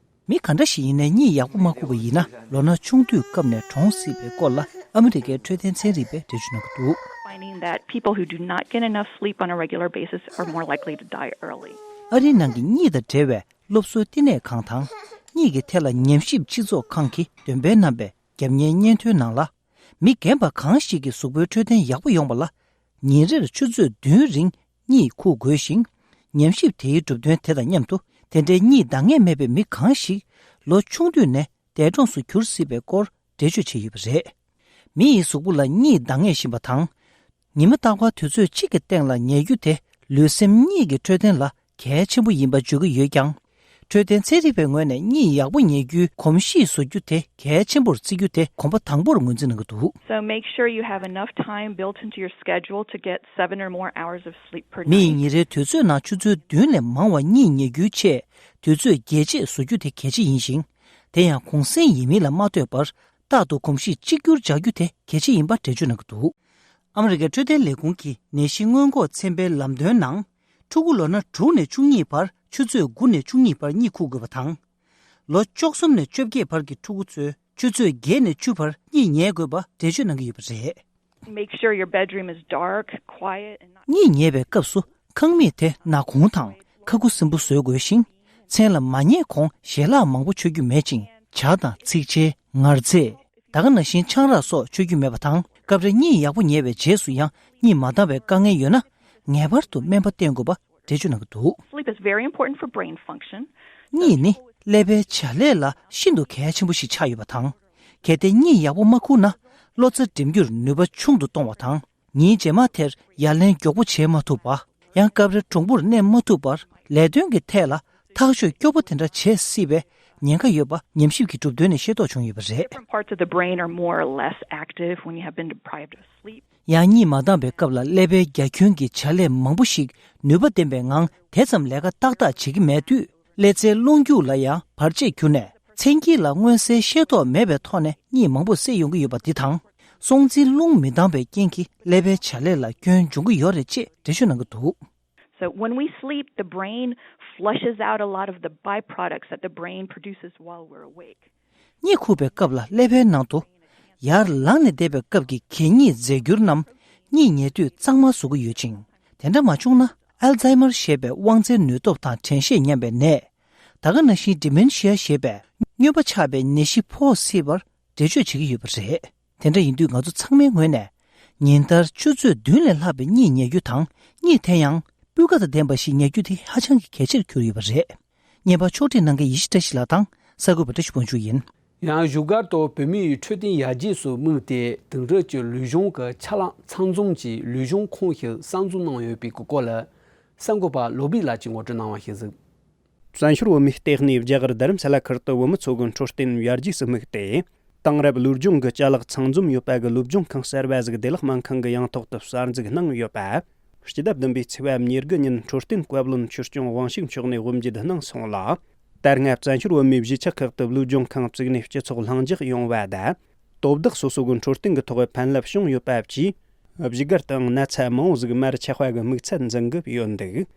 མི་ག་འདྲ་ཞིག་ཡིན་ནའི་གཉིད་ཡག་པོ་མ་ཁུག་པ་ཡིན་ན། ལོ་ན་ཆུང་དུས་སྐབས་ནས་གྲོངས་སྲིད་པའི་སྐོར་ལ་ཨ་མི་རི་ཀའི་འཕྲོད་བསྟེན་ཚན་རིག་པས་འགྲེལ་བརྗོད་གནང་གི་འདུག། Finding that people who do not get enough sleep on a regular basis are more likely to die early. ཨ་རིའི་ནང་གི་གཉིད་དང་འབྲེལ་བའི་སློབ་གསོའི་བསྟི་གནས་ཁང་དང་། གཉིད་ཀྱི་ཐད་ལ་ཉམས་ཞིབ་སྤྱི་ཚོགས་ཁང་གིས་འདོན་སྤེལ་གནང་པའི་རྒྱབ་གཉེར་སྙན་ཐོའི་ནང་ལ། མི་རྒན་པ་གང་ཞིག་གི་གཟུགས་པོའི་འཕྲོད་བསྟེན་ཡག་པོ་ཡོང་བ་ལ། ཉིན་རེར་ཆུ་ཚོད་བདུན་རིང་གཉིད་ཁུག་དགོས་ཤིང་། ཉམས་ཞིབ་དེའི་གྲུབ་དོན་དེ་དང་མཉམ་དུ། དེ་འདྲའི་གཉིད་འདང་ངེས་མེད་པའི་མི་གང་ཞིག་ལོ་ཆུང་དུས་ནས་འདས་གྲོངས་སུ་གྱུར་སྲིད་པའི་སྐོར་འགྲེལ་བརྗོད་བྱས་ཡོད་པ་རེད། མི་ཡི་གཟུགས་པོ་ལ་གཉིད་འདང་ངེས་བཞིན་པ་དང་། ཉི་མ་རྟག་པར་དུས་ཚོད་གཅིག་གི་སྟེང་ལ་ཉལ་རྒྱུ་དེ་ལུས་སེམས་གཉིས་ཀྱི་འཕྲོད་བསྟེན་ལ་གལ་ཆེན་པོ་ཡིན་པ་བརྗོད་ཀྱི་ཡོད་ཀྱང་། འཕྲོད་བསྟེན་ཚན་རིག་པའི་ངོས་ནས་གཉིད་ཡག་པོ་ཉལ་རྒྱུའི་གོམས་གཤིས་བཟོ་རྒྱུ་དེ་གལ་ཆེན་པོར་བརྩི་རྒྱུ་དེ་གོམ་པ་དང་པོར་ངོས་འཛིན་གནང་གི་འདུག། So make sure you have enough time built into your schedule to get seven or more hours of sleep per night. མིས་ཉིན་རེའི་དུས་ཚོད་ནང་ཆུ་ཚོད་བདུན་ལས་མང་བ་གཉིད་ཉལ་རྒྱུའི་ཆེད་དུས་ཚོད་རྒྱས་བཅད་བཟོ་རྒྱུ་དེ་གལ་ཆེ་ཡིན་ཞིང་། དེ་ཡང་གུང་སེང་ཡིན་མིན་ལ་མ་ལྟོས་པར་རྟག་ཏུ་གོམས་གཤིས་གཅིག་གྱུར་འཇགས་རྒྱུ་དེ་གལ་ཆེ་ཡིན་པ་འགྲེལ་བརྗོད་གནང་གི་འདུག། ཨ་མི་རི་ཀའི་འཕྲོད་བསྟེན་ལས་ཁུངས་ཀྱི་ནད་གཞི་སྔོན་འགོག་ཚན་པའི་ལམ་སྟོན་ནང་། ཕྲུ་གུ་ལོ་ན་དྲུག་ནས་བཅུ་གཉིས་བར་ཆུ་ཚོད་དགུ་ནས་བཅུ་གཉིས་བར་གཉིད་ཁུག་དགོས་པ་དང་། ལོ་བཅུ་གསུམ་ནས་བཅོ་བརྒྱད་བར་གྱི་ཕྲུ་གུ་ཚོས་ཆུ་ཚོད་བརྒྱད་ནས་བཅུ་བར་གཉིད་ཉལ་དགོས་པ་འགྲེལ་བརྗོད་གནང་གི་ཡོད་པ་རེད། Make sure your bedroom is dark, quiet, and not གཉིད་ཉལ་བའི་སྐབས་སུ་ཁང་མིག་དེ་ནག་ཁུང་དང་ཁ་ཁུ་སིམ་པོ་བཟོ་དགོས་ཤིང་། མཚན་ལ་མ་ཉལ་གོང་ཞལ་ལག་མང་པོ་མཆོད་རྒྱུ་མེད་ཅིང་། ཇ་དང་ཚིག་ཇའི་ངར་རྫས། ད་ག་ནང་བཞིན་ཆང་རག་སོགས་མཆོད་རྒྱུ་མེད་པ་དང་། སྐབས་རེ་གཉིད་ཡག་པོ་ཉལ་བའི་རྗེས་སུ་ཡང་གཉིད་མ་འདང་བའི་དཀའ་ངལ་ཡོད་ན། ངེས་པར་དུ་སྨན་པ་བསྟེན་དགོས་པ་འགྲེལ་བརྗོད་གནང་གི་འདུག། Sleep is very important for brain function. གཉིད་ནི་ཀླད་པའི་བྱ་ལས་ལ་ཤིན་ཏུ་གལ་ཆེན་པོ་ཞིག་ཆགས་ཡོད་པ་དང་། གལ་ཏེ་གཉིད་ཡག་པོ་མ་ཁུག་ན། བློ་རྩ་འགྲིམ་རྒྱུར་ནུས་པ་ཆུང་དུ་གཏོང་བ་དང་། ཉིན་རྗེས་མ་དེར་ཡ་ལན་མགྱོགས་པོ་བྱེད་མ་ཐུབ་པ། ཡང་སྐབས་རེ་གྲུང་པོར་གནས་མ་ཐུབ་པར། ལས་དོན་གྱི་ཐད་ལ་ཐག་གཅོད་སྐྱོ་པོ་དེ་འདྲ་བྱེད་སྲིད་པའི་ཉེན་ཁ་ཡོད་པ་ཉམས་ཞིབ་ཀྱི་གྲུབ་དོན་ནས་ཤེས་རྟོགས་བྱུང་ཡོད་པ་རེད། Different parts of the brain are more or less active when you have been deprived of sleep. ཡང་གཉིད་མ་འདང་བའི་སྐབས་ལ་ཀླད་པའི་རྒྱ་ཁྱོན་གྱི་བྱ་ལས་མང་པོ་ཞིག་ནུས་པ་ལྡན་པའི་ངང་དེ་ཙམ་ལས་ཀ་ཏག་ཏག་བྱེད་ཀྱི་མེད་དུས། ཀླད་རྩའི་རླུང་རྒྱུག་ལ་ཡང་བར་ཆད་གྱུར་ནས། མཚན་དཀྱིལ་ལ་མངོན་གསལ་ཤེས་རྟོགས་མེད་པའི་ཐོག་ནས་གཉིད་མང་པོ་སད་ཡོང་གི་ཡོད་པ་འདི་དང་། སྲོག་འཛིན་རླུང་མི་འདང་བའི་རྐྱེན་གྱིས་ཀླད་པའི་བྱ་ལས་ལ་སྐྱོན་འབྱུང་གི་ཡོད་རེད་ཅེས་འགྲེལ་བརྗོད་གནང་གི་འདུག། So when we sleep, the brain flushes out a lot of the byproducts that the brain produces while we're awake. གཉིད་ཁུག་པའི་སྐབས་ལ་ཀླད་པའི་ནང་དུ་ཡར་ལངས་ནས་བསྡད་པའི་སྐབས་ཀྱི་གད་སྙིགས་རྫས་འགྱུར་རྣམས་གཉིད་ཉལ་དུས་གཙང་མ་བཟོ་གི་ཡོད་ཅིང་། དེ་འདྲ་མ་བྱུང་ན་ཨལ་ཛའི་མར་ཞེས་པའི་དབང་རྩའི་ནུས་སྟོབས་དང་དྲན་ཤེས་ཉམས་པའི་ནད། ད་ག་ནང་བཞིན་ཌི་མེན་ཤི་ཡ་ཞེས་པའི་སྨྱོན་པ་ཆགས་པའི་ནད་གཞི་ཕོག་སྲིད་པར་འགྲེལ་བརྗོད་བྱེད་ཀྱི་ཡོད་པ་རེད། དེ་འདྲ་ཡིན་དུས་ང་ཚོ་ཚང་མའི་ངོས་ནས་ཉིན་ལྟར་ཆུ་ཚོད་བདུན་ལས་ལྷག་པའི་གཉིད་ཉལ་རྒྱུ་དང་། གཉིད་དེ་ཡང་སྤུས་ཀ་དང་ལྡན་པ་ཞིག་ཉལ་རྒྱུ་དེ་ཧ་ཅང་གི་གལ་ཆེར་གྱུར་ཡོད་པ་རེད། བརྙན་པར་ཕྱོགས་སྒྲིག་གནང་མཁན་ཡེ་ཤེས་བཀྲ་ཤིས་ལགས་དང་གསར་འགོད་པ་བཀྲ་ཤིས་དབང་ཕྱུག་ཡིན། ཡང་བཞུགས་སྒར་དུ་བོད་མིའི་འཕྲོད་བསྟེན་ཡར་རྒྱས་སུ་དམིགས་ཏེ་དེང་རབས་ཀྱི་ལུས་སྦྱོང་གི་ཆ་ལག་ཚང་འཛོམས་ཀྱི་ལུས་སྦྱོང་ཁང་ཞིག་གསར་འཛུགས་གནང་ཡོད་པའི་སྐོར་ལ། གསར་འགོད་པ་བློ་བྷེ་ལགས་ཀྱིས་ངོ་སྤྲོད་གནང་བ་ཞིག་གཟིགས། བཙན་བྱོལ་བོད་མིའི་ལྟེ་གནས་རྒྱ་གར་རྡ་རམ་ས་ལ་ཁུལ་དུ་བོད་མི་ཚོ་གི་འཕྲོད་བསྟེན་ཡར་རྒྱས་སུ་དམིགས་ཏེ། དེང་རབས་ལུས་སྦྱོང་གི་ཅ་ལག་ཚང་འཛོམས་ཡོད་པ་གི་ལུས་སྦྱོང་ཁང་གསར་པ་ཟིག་བདེ་བླག་སྨན་ཁང་གི་ཡང་ཐོག་ཏུ་གསར་འཛུགས་གནང་ཡོད་པ། སྤྱི་ཟླ་བདུན་པའི་ཚེས་པ་ཉེར་དགུ་ཉིན་འཕྲོད་བསྟེན་བཀའ་བློན་ཆོས་སྐྱོང་དབང་ཕྱུག་མཆོག་ནས་དབུ་འབྱེད་གནང་སོང་ལ། དེ་སྔ་བཙན་བྱོལ་བོད་མིའི་གཞིས་ཆགས་ཁག་ཏུ་ལུས་སྦྱོང་ཁང་བཙུགས་ནས་སྤྱི་ཚོགས་ལྷིང་འཇགས་ཡོང་བ་དང་། དོ་བདག་སོ་སོ་གི་འཕྲོད་བསྟེན་གྱི་ཐོག་ཕན་རླབས་བྱུང་ཡོད་པ་བཅས། བཞུགས་སྒར་དུའང་ན་ཚ་མང་བོ་ཟིག་མར་ཆག་པ་གི་དམིགས་ཚད་འཛིན་གི་ཡོད་འདུག།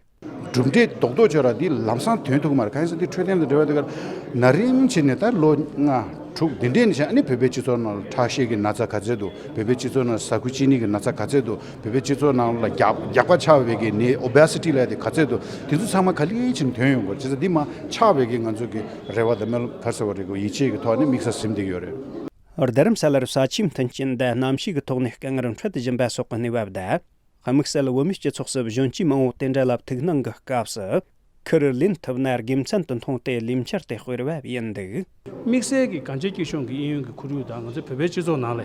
གྲུབ་འབྲས་རྡོག་རྡོག་ཅོ་ར་འདི་ལམ་སང་ཐོན་ཐུབ་ཀྱི་མ་རེད། གང་ཡིན་ཟེར་དུས་འཕྲོད་བསྟེན་དང་འབྲེལ་བ་དེ་གར་ན་རིམ་བྱས་ནས་ད་ལོ་ལྔ་དྲུག་འདི་འདྲས་ནས་བྱས། ཨ་ནི་བོད་པའི་སྤྱི་ཚོགས་ནང་ལ་ཁྲག་ཤེད་ཀྱི་ན་ཚ་ག་ཚད་འདུག། བོད་པའི་སྤྱི་ཚོགས་ནང་ལ་ཟ་ཁུ་གཅིན་སྙི་གི་ན་ཚ་ག་ཚད་འདུག། བོད་པའི་སྤྱི་ཚོགས་ནང་ལ་རྒྱགས་རྒྱགས་པ་ཆགས་པའི་གི་ནད་ཨོ་བེ་སི་ཊི་ལབ་ཡ་དེ་ག་ཚད་འདུག། དེ་ཚོ་ཚང་མ་ག་ལེ་བྱས་ནས་ཐོན་ཡོང་གི་རེད། བྱས་ཙང་འདི་མར་ཆག་པའི་གི་ང་ཚོ་གི་རེ་བ་དང་སྨོན་ལམ་ག་རེ་ཟེར་བ་རེད་གོ། ཡིད་ཆེས་ཀྱི་ཐོག་ནས་དམིགས་བསལ་ཟིན་བསྡད་ཡོད་རེད། རྡ་རམ་ས་ལར་ས་ཆའི་མཐུན་རྐྱེན་དང་གནམ་གཤིས་ཀྱི་ཐོག་ནས་དཀའ་ངལ་འཕྲད་བཞིན་པ་སོགས་ཀྱི་གནས་བབ་དང་། དམིགས་བསལ་བོད་མིའི་སྤྱི་ཚོགས་སུ་གཞོན་སྐྱེས་མང་བོ་དེ་འདྲ་ལ་ཐུག་སྣང་གི་སྐབས་སུ། ཁུར་ལེན་ཐུབ་ན་དགེ་མཚན་དུ་མཐོང་སྟེ་ལས་འཆར་དེ་སྤེལ་བ་ཡིན་འདུག། དམིགས་བསལ་གྱི་གངས་ཅན་སྐྱིད་གཤོངས་ཀྱི་གཡས་གཡོན་གྱི་ཁོར་ཡུག་དང་ང་ཚོའི་བོད་པའི་སྤྱི་ཚོགས་ནང་ལ་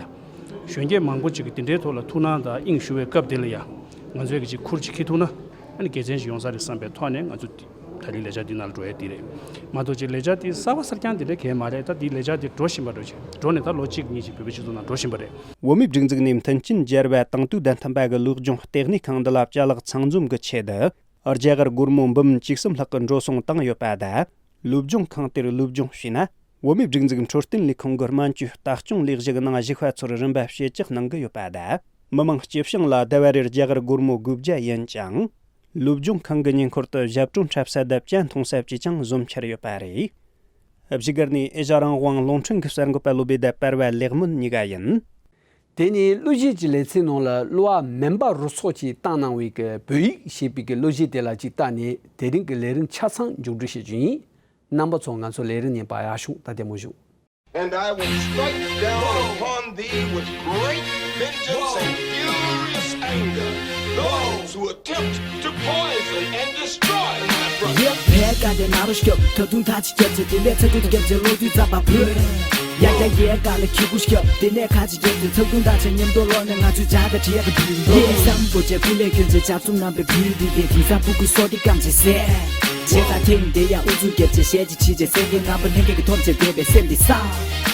གཞོན་སྐྱེས་མང་པོ་ཅིག་གིས་དེ་འདྲའི་ཐོག་ལ་ཐུགས་སྣང་དང་དབྱིངས་ཞུགས་པའི་སྐབས་དེ་ལ་ཡང་ང་ཚོས་ཀྱི་ཅིག་ཁུར་ཅིག་འཁྱེར་ཐུབ་ན། ཨ་ནི་དགེ་མཚན་ཞིག་ཡོང་ས་རེད་བསམ་པའི་ཐོག་ནས་ང་ཚོ་ད་རེས་ལས་འཆར་འདི་ནང་ལ་འགྲོ་ཡ་འདི་རེད། མ་གཏོགས་ཅིག་ལས་འཆར་འདི་གསར་པ་གསར་རྐྱང་འདི་འདྲ་གང་ཡང་མ་རེད། ད་འདི་ལས་འཆར་འདི་འགྲོ་བཞིན་པ་འགྲོ་བཞིན་འགྲོ་ནས་ད་ལོ་གཅིག་གཉིས་ཅིག་བོད་པའི་སྤྱི་ཚོགས་ནང་འགྲོ་བཞིན་པ་རེད། བོད་མིའི་སྒྲིག་འཛུགས་ནས་མཐུན་རྐྱེན་སྦྱར་བ་དང་དུས་བདུན་ཐམ་པ་གི་ལུས་སྦྱོང་ལྟེ་གནས་ཁང་འདི་ལ་ཅ་ལག་ཚང་འཛོམས་ཀྱི་ཆེད་དུ་རྒྱ་གར་སྒོར་མོ་འབུམ་བཅུ་གསུམ་ལྷག་གི་འགྲོ་སོང་བཏང་ཡོད་པ་དང་། ལུས་སྦྱོང་ཁང་དེར་ལུས་སྦྱོང་བྱས་ན། བོད་མིའི་སྒྲིག་འཛུགས་འཕྲོད་བསྟེན་ལས་ཁུངས་ཀྱི་སྨན་བཅོས་ལྟ་སྐྱོང་ལས་གཞི་གི་ནང་ཞུགས་པ་ཚོར་རིམ་པ་ཞལ་བཅགས་གནང་གི་ཡོད་པ་དང་། མི་མང་སྤྱི་བྱིངས་ལ་ཟླ་བ་རེར་རྒྱ་གར་སྒོར་མོ་དགུ་བརྒྱ་ཡིན་ཅིང་། ལུས་སྦྱོང་ཁང་གི་ཉེ་འཁོར་དུ་ཞབས་བྲོ་འཁྲབ་ས་དང་ཇ་འཐུང་ས་བཅས་ཀྱང་བཟོ་འཆར་ཡོད་པ་རེད། བཞུགས་སྒར་ནས་ཨེ་ཤ་རང་དབང་རླུང་འཕྲིན་གྱི་གསར་འགོད་པ་བློ་བྷེ་དང་པར་བ་ལེགས་སྨོན་གཉིས་ཀ་ཡིན། དེ་ནས་གླུ་གཞས་ཀྱི་ལེ་ཚན་ནང་ལ་གླུ་བ་སྨན་པ་རུ་ཚོགས་ཀྱིས་བཏང་གནང་བའི་གི་བོད་ཡིག་ཞེས་པའི་གི་གླུ་གཞས་དེ་ལ་ཅིག་བལྟས་ནས་དེ་རིང་གི་ལས་རིམ་ཆ་ཚང་མཇུག་སྒྲིལ་བྱེད་རྒྱུ་ཡིན། རྣམ་པ་ཚོ་ང་ཚོ་ལས་རིམ་ཉན་པ་ཡག་ཤོག་ད་ལྟད་མོ་བཞུགས། And I will strike down upon thee with great vengeance and furious anger those who attempt to poison and destroy my brother. ཡེ། ཕའི་ཀ་དེ་ན་རོ་སྐྱོབ། ད་དུང་ཐག་ཅིག་སྐྱབས་ཚེ་དེ་ལས་ཚ་དུས་སྐྱབས་ཚེ་ལོ་དུས་ཚ་བ་བོད། ཡ་ཡ་ཡའི་ཀ་ལ་ཁྱི་གུ་སྐྱབས། དེ་ནས་ཁ་ཅིག་སྐྱབས་ཚེ་ཚ་དུང་ཐག་ཆེ་མཉམ་དུ་ལོག་ནས་ང་ཚོའི་ཇ་ག་བྲིས་ཡ་ག་བྲིས་ཡིན་ཡེ། སམ་པོ་ཅེ་ཕུ་ལས་ཁྱོད་ཚེ་ཇ་ཚུམ་རྣམ་པའི་བུ་དེ་གས་དེང་སང་ཕུ་གུ་སོ་དེ་སྐམ་ཆེ་སེ། བྱས་ཙང་ཐེངས་འདི་ཡང་ཨུ་ཚུགས་རྒྱབ་བྱས་ཞལ་གྱིས་བྱས་བྱས་སེང་གེ་རྣམ་པ་ལྷན་རྒྱས་ཀྱི་ཐོབ་བྱས་བསྡད་པའི་སེམས་འདི་ས།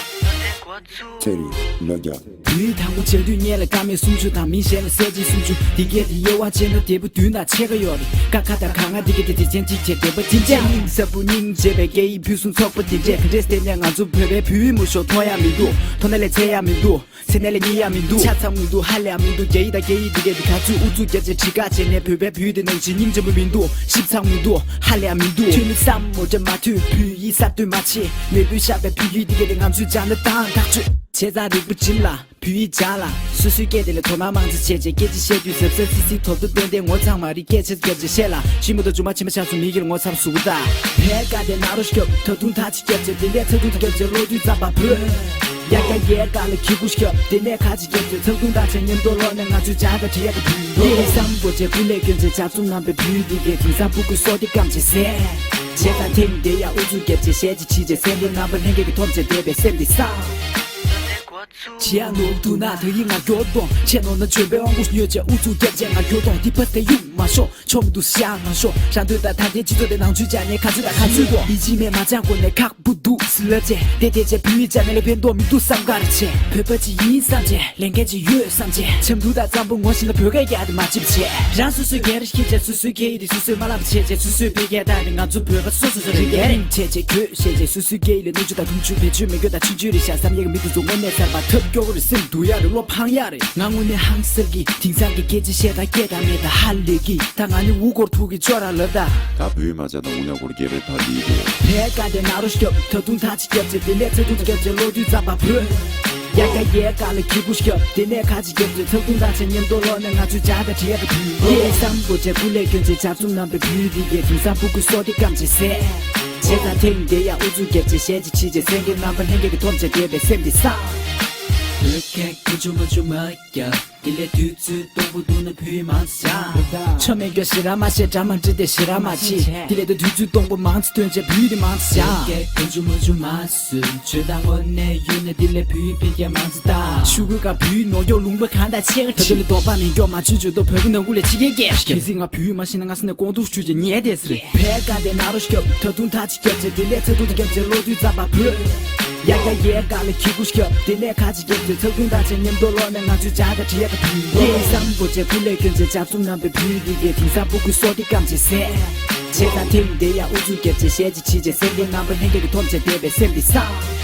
ཚེ་རིང་ལོ་བརྒྱ། བོད་ཡིག་དང་པོ་སྦྱང་དུས་སྔོན་ལ་ཀ་མད་སུམ་ཅུ་དང་མིང་གཞན་ལ་གསལ་བྱེད་སུམ་ཅུ། འདི་གའི་དེ་དབྱེ་བ་ཕྱེ་ན་དེ་བོ་བདུན་དང་ཕྱེད་ཀ་ཡོད་རེད། ཀ་ཁ་དང་ག་ང་འདི་གའི་དེ་དེ་ཅན་གཅིག་བྱས་བསྡད་པ་ཅི་འདྲ། སྙིང་ཟབ་པོ་སྙིང་རྗེ་བའི་སྐད་ཡིག་ཕུན་སུམ་ཚོགས་པ་འདི་འདྲས་ག་འདྲས་བསྟན་ནས་ང་ཚོ་བོད་པའི་བོད་ཡིག་མུ་ཤོག་མཐོང་ཡ་མི་འདུག་མཐོང་ན་ལས་ཆེ་ཡ་མི་འདུག་ཚེ་ནས་ལས་རྙེད་ཡ་མི་འདུག་ཆ་ཚང་མི་འདུག་ཧ་ལས་ཡ་མི་འདུག་རྒྱ་ཡིག་དང་སྐད་ཡིག་འདི་གའི་དེ་ག་ཚོད་ཨུ་ཚུགས་རྒྱབ་བྱས་བྲིས་ཁ་བྱས་ནས་བོད་པའི་བོད་ཡིག་དེ་ནང་བཞིན་སྙིང་རྗེ་མོ་མི་འདུག་ཞིབ་ཚང་མི་འདུག་ཧ་ལས་ཡ་མི་འདུག་ཐོན་མི་བསམ་མོ་འདྲ་མ་ཐོན། བོད་ཡིག་གསར་གཏོད་མ་བྱེད། མེས་པོས་བཞག་པའི་བོད་ཡིག་འདི་གའི་དེ་ང་ཚོས་སྦྱང་ན་དང་ཐག་ཆོད། བྱས་ཙང་རིག་པ་སྒྲིམ་ལ་བོད་ཡིག་སྦྱང་ལ་སོ་སོའི་སྐད་དེ་ལ་དོ་སྣང་མང་ཙམ་བྱས་བྱས་སྐད་ཆ་བཤད་དུས་གཟབ་གཟབ་སིག་སིག་དོ་དོ་ཏན་ཏན་ངོ་ཚ་མ་རེད་སྐད་ཆ་རྒྱབ་བྱས་བཤད་ལ་ཤི་མོ་དང་རྫུན་མ་ཕྱི་མ་ཆགས་སོང་མི་གིར་ངོ་ཚ་བ་ཟུག་ད། བས་ཀ་དེ་ན་རོ་སྐྱོབ་ད་དུང་ཐག་ཅིག་རྒྱབ་བྱས་དེ་ལས་ཚ་དུང་ཐག་རྒྱབ་བྱས་བློ་དུས་ཙམ་པ་བོད། ཡ་ཡ་ཡའི་ཀ་ལ་ཁྱི་གུ་སྐྱོབ་དེ་ནས་ཁ་ཅིག་རྒྱབ་བྱས་ཚ་དུང་ཐག་བྱས་མཉམ་དུ་ལོག་ནས་ང་ཚོས་བྱ་དང་བྲིས་ཡ་གི་བུ་ཡེ་བསམ་པོ་བྱས་བུ་ལས་སྐྱོན་བྱས་བྱ་ཚུགས་རྣམ་པའི་བུ་འདི་གའི་དེང་སང་སྤུ་གུ་སོ་དེ་སྐམ་བྱས་ཟས། བྱས་ཙང་ཐེངས་འདི་ཡང་ཨུ་ཚུགས་རྒྱབ་བྱས་ཞལ་གྱིས་བྱས་བྱས་སེང་གེ་རྣམ་པ་ལྷན་རྒྱས་ཀྱི་ཐོབ་བྱས་བསྡད་པའི་སེམས་འདི་ས། ཆེ་ཡང་ནོར་འདུག་ན་ད་ཡིན་ང་སྐྱོ་གཏོང་ཆེ་ནོར་ན་བྱོན་པའི་དབང་པོ་ཉོས་བྱས་ཨུ་ཚུགས་རྒྱབ་བྱས་ང་སྐྱོ་གཏོང་འདི་པ་དེ་ཡུག་མ་ཤོག་ཆོམ་འདུག་ཤ་མ་ཤོག་རང་འདོད་དང་ད་ལྟའི་སྤྱི་ཚོགས་དེ་ནང་ཆོས་བྱ་ནས་ག་ཚོད་དང་ག་ཚོད་དོ་ཡིད་ཆེས་མེད་མ་བྱ་དགོས་ནས་ཁག་པོ་འདུག་སི་ལབ་བྱས་དེ་དེ་བྱས་བུ་ཡིས་བྱ་ནས་ལས་ཕན་ཐོགས་མི་འདུག་བསམ་ག་རེ་བྱས་བོད་པ་ཅིག་ཡིན་བསམ་བྱས་ལས་འགན་ཅིག་ཡོད་བསམ་བྱས་ཆམ་འདུག་དང་ཙམ་པོ་ངོ་ཤེས་ན་བོད་སྐད་རྒྱག་དེ་མ་བྱེད་བྱས་རང་སོ་སོའི་སྒེར་ཤེས་བྱས་སོ་སོའི་སྐད་ཡིག་དེ་སོ་སོས་མ་ལབ་བྱས་བྱས་སོ་སོའི་བོད་སྐད་བཏགས་ཏེ་ང་ཚོ་བོད་པ་སོ་སོ་སོ་རེ་འགན་རིང་བྱས་བྱས་གྱོད་བཤད་བྱས་སོ་སོའི་སྐད་ཡིག་ལ་གནོན་ཤུགས་དང་མཐོང་ཆུང་བེད་སྤྱོད་མི་དགོས་དང་ཆུང་ཆུང་རེད་ཤག་བསམ་ཡས་ཀྱི་མི་དེ་ཚོ་དངོས་གནས་གསར་པ་ཐབས་སྐྱོ་བོ་རེད། སེམས་སྡུག་ཡ་རེད། བློ་ཕངས་ཡ་རེད། ང་དངོས་གནས་ཧང་སང་གི་དེང་སང་གི་སྐད་ཆ་བཤད་ད་སྐད་དང་མེད་ད་ཧ་ལས་གི་ད་ང་ནི་འུ་སྐོར་ཐུག་གི་ཅོ་ར་ལབ་ད། ད་བུའི་མ་བྱ་དང་འུ་ཉག་སྐོར་རྒྱལ་བའི་ཕ་ལི་དོ། བས་ཀ་དེ་ན་རོ་སྐྱོབ་ད་དུང་ཐག་ཅིག་རྒྱབ་བྱས་དེ་ལས་ཚ་དུང་རྒྱབ་བྱས་བློ་དུས་ཙམ་པ་བོད། ཡ་ཡ་ཡའི་ཀ་ལ་ཁྱི་གུ་སྐྱོབ་དེ་ནས་ཁ་ཅིག་རྒྱབ་བྱས་ཚ་དུང་ཐག་ཆེ་མཉམ་དུ་ལོག་ནས་ང་ཚོས་བྱ་དང་བྲིས་ཡ་གི་བུ་ཡེ་བསམ་པོ་བྱས་བུ་ལས་སྐྱོན་བྱས་བྱ་ཚུགས་རྣམ་པའི་བུ་འདི་གའི་དེང་སང་སྤུ་གུ་སོ་དེ་སྐམ་བྱས་ཟས། བྱས་ཙང་ཐེངས་འདི་ཡང་ཨུ་ཚུགས་རྒྱབ་བྱས་ཞལ་གྱིས་བྱས་བྱས་སེང་གེ་རྣམ་པ་ལྷན་རྒྱས་ཀྱི་ཐོབ་བྱས་བསྡད་པའི་སེམས་འདི་ས། བོད་སྐད་ཀུ་ཅོ་མ་ཅོ་མ་རྒྱབ། དེ་ལས་དུས་ཚོད་སྟོང་པོ་འདུག་ན་བུ་ཡིས་མང་ཙམ་བྱ། ཆོ་མེད་སྐྱོ་ཞེ་དྲག་མ་བཤད་འདྲ་མ་འདྲི་དེ་ཞེ་དྲག་མ་བྱེད། དེ་ལས་ད་དུས་ཚོད་སྟོང་པོ་མང་ཙམ་སྟོན་བྱས་བུ་ཡིས་དེ་མང་ཙམ་བྱ། བོད་སྐད་ཀུ་ཅོ་མ་ཅོ་མ་སུ་ཆོས་དང་དངོས་གནས་ཡོད་ན་དེ་ལས་བུ་ཡིས་དཔེ་རྒྱ་མང་ཙམ་ད། ཤུ་གུ་ཀ་བུ་ཡིས་ནོར་སྐྱོག་ལུང་པ་གང་དང་ཆེ་ག་ད་དེ་ལས་དོགས་པ་མེད་སྐྱོ་མ་ཆུ་ཆུ་དོ་བོད་ཀྱི་ནང་ཁུལ་ལས་ཕྱི་རྒྱལ་རྒྱལ་ཤི་གལ་སྲིད་ང་བུ་ཡིས་མ་ཤེས་ན་ང་སེམས་ནས་ཀོང་ཐུག་ཆུ་ཆུ་ཉལ་བསྡད་ཟེར། བས་ཀ་དེ་ན་རོ་སྐྱོབ་ད་དུང་ཐག་ཅིག་རྒྱབ་བྱས་དེ་ལས་ཚ་དུང་ཐག་རྒྱབ་བྱས་བློ་དུས་ཙམ་པ་བོད། ཡ་ཡ་ཡའི་ཀ་ལ་ཁྱི་གུ་སྐྱོབ་དེ་ནས་ཁ་ཅིག་རྒྱབ་བྱས་ཚ་དུང་ཐག་ཆེ་མཉམ་དུ་ལོག་ནས་ང་ཚོས་བྱ་དང་བྲིས་ཡ་གི་བུ་ཡེ་བསམ་པོ་བྱས་བུ་ལས་སྐྱོན་བྱས་བྱ་ཚུགས་རྣམ་པའི་བུ་འདི་གའི་དེང་སང་སྤུ་གུ་སོ་དེ་སྐམ་བྱས་ཟས། བྱས་ཙང་ཐེངས་འདི་ཡང་ཨུ་ཚུགས་རྒྱབ་བྱས་ཞལ་གྱིས་བྱས་བྱས་སེང་གེ་རྣམ་པ་ལྷན་རྒྱས་ཀྱི་ཐོབ་བྱས་བསྡད་པའི་སེམས་འདི་ས།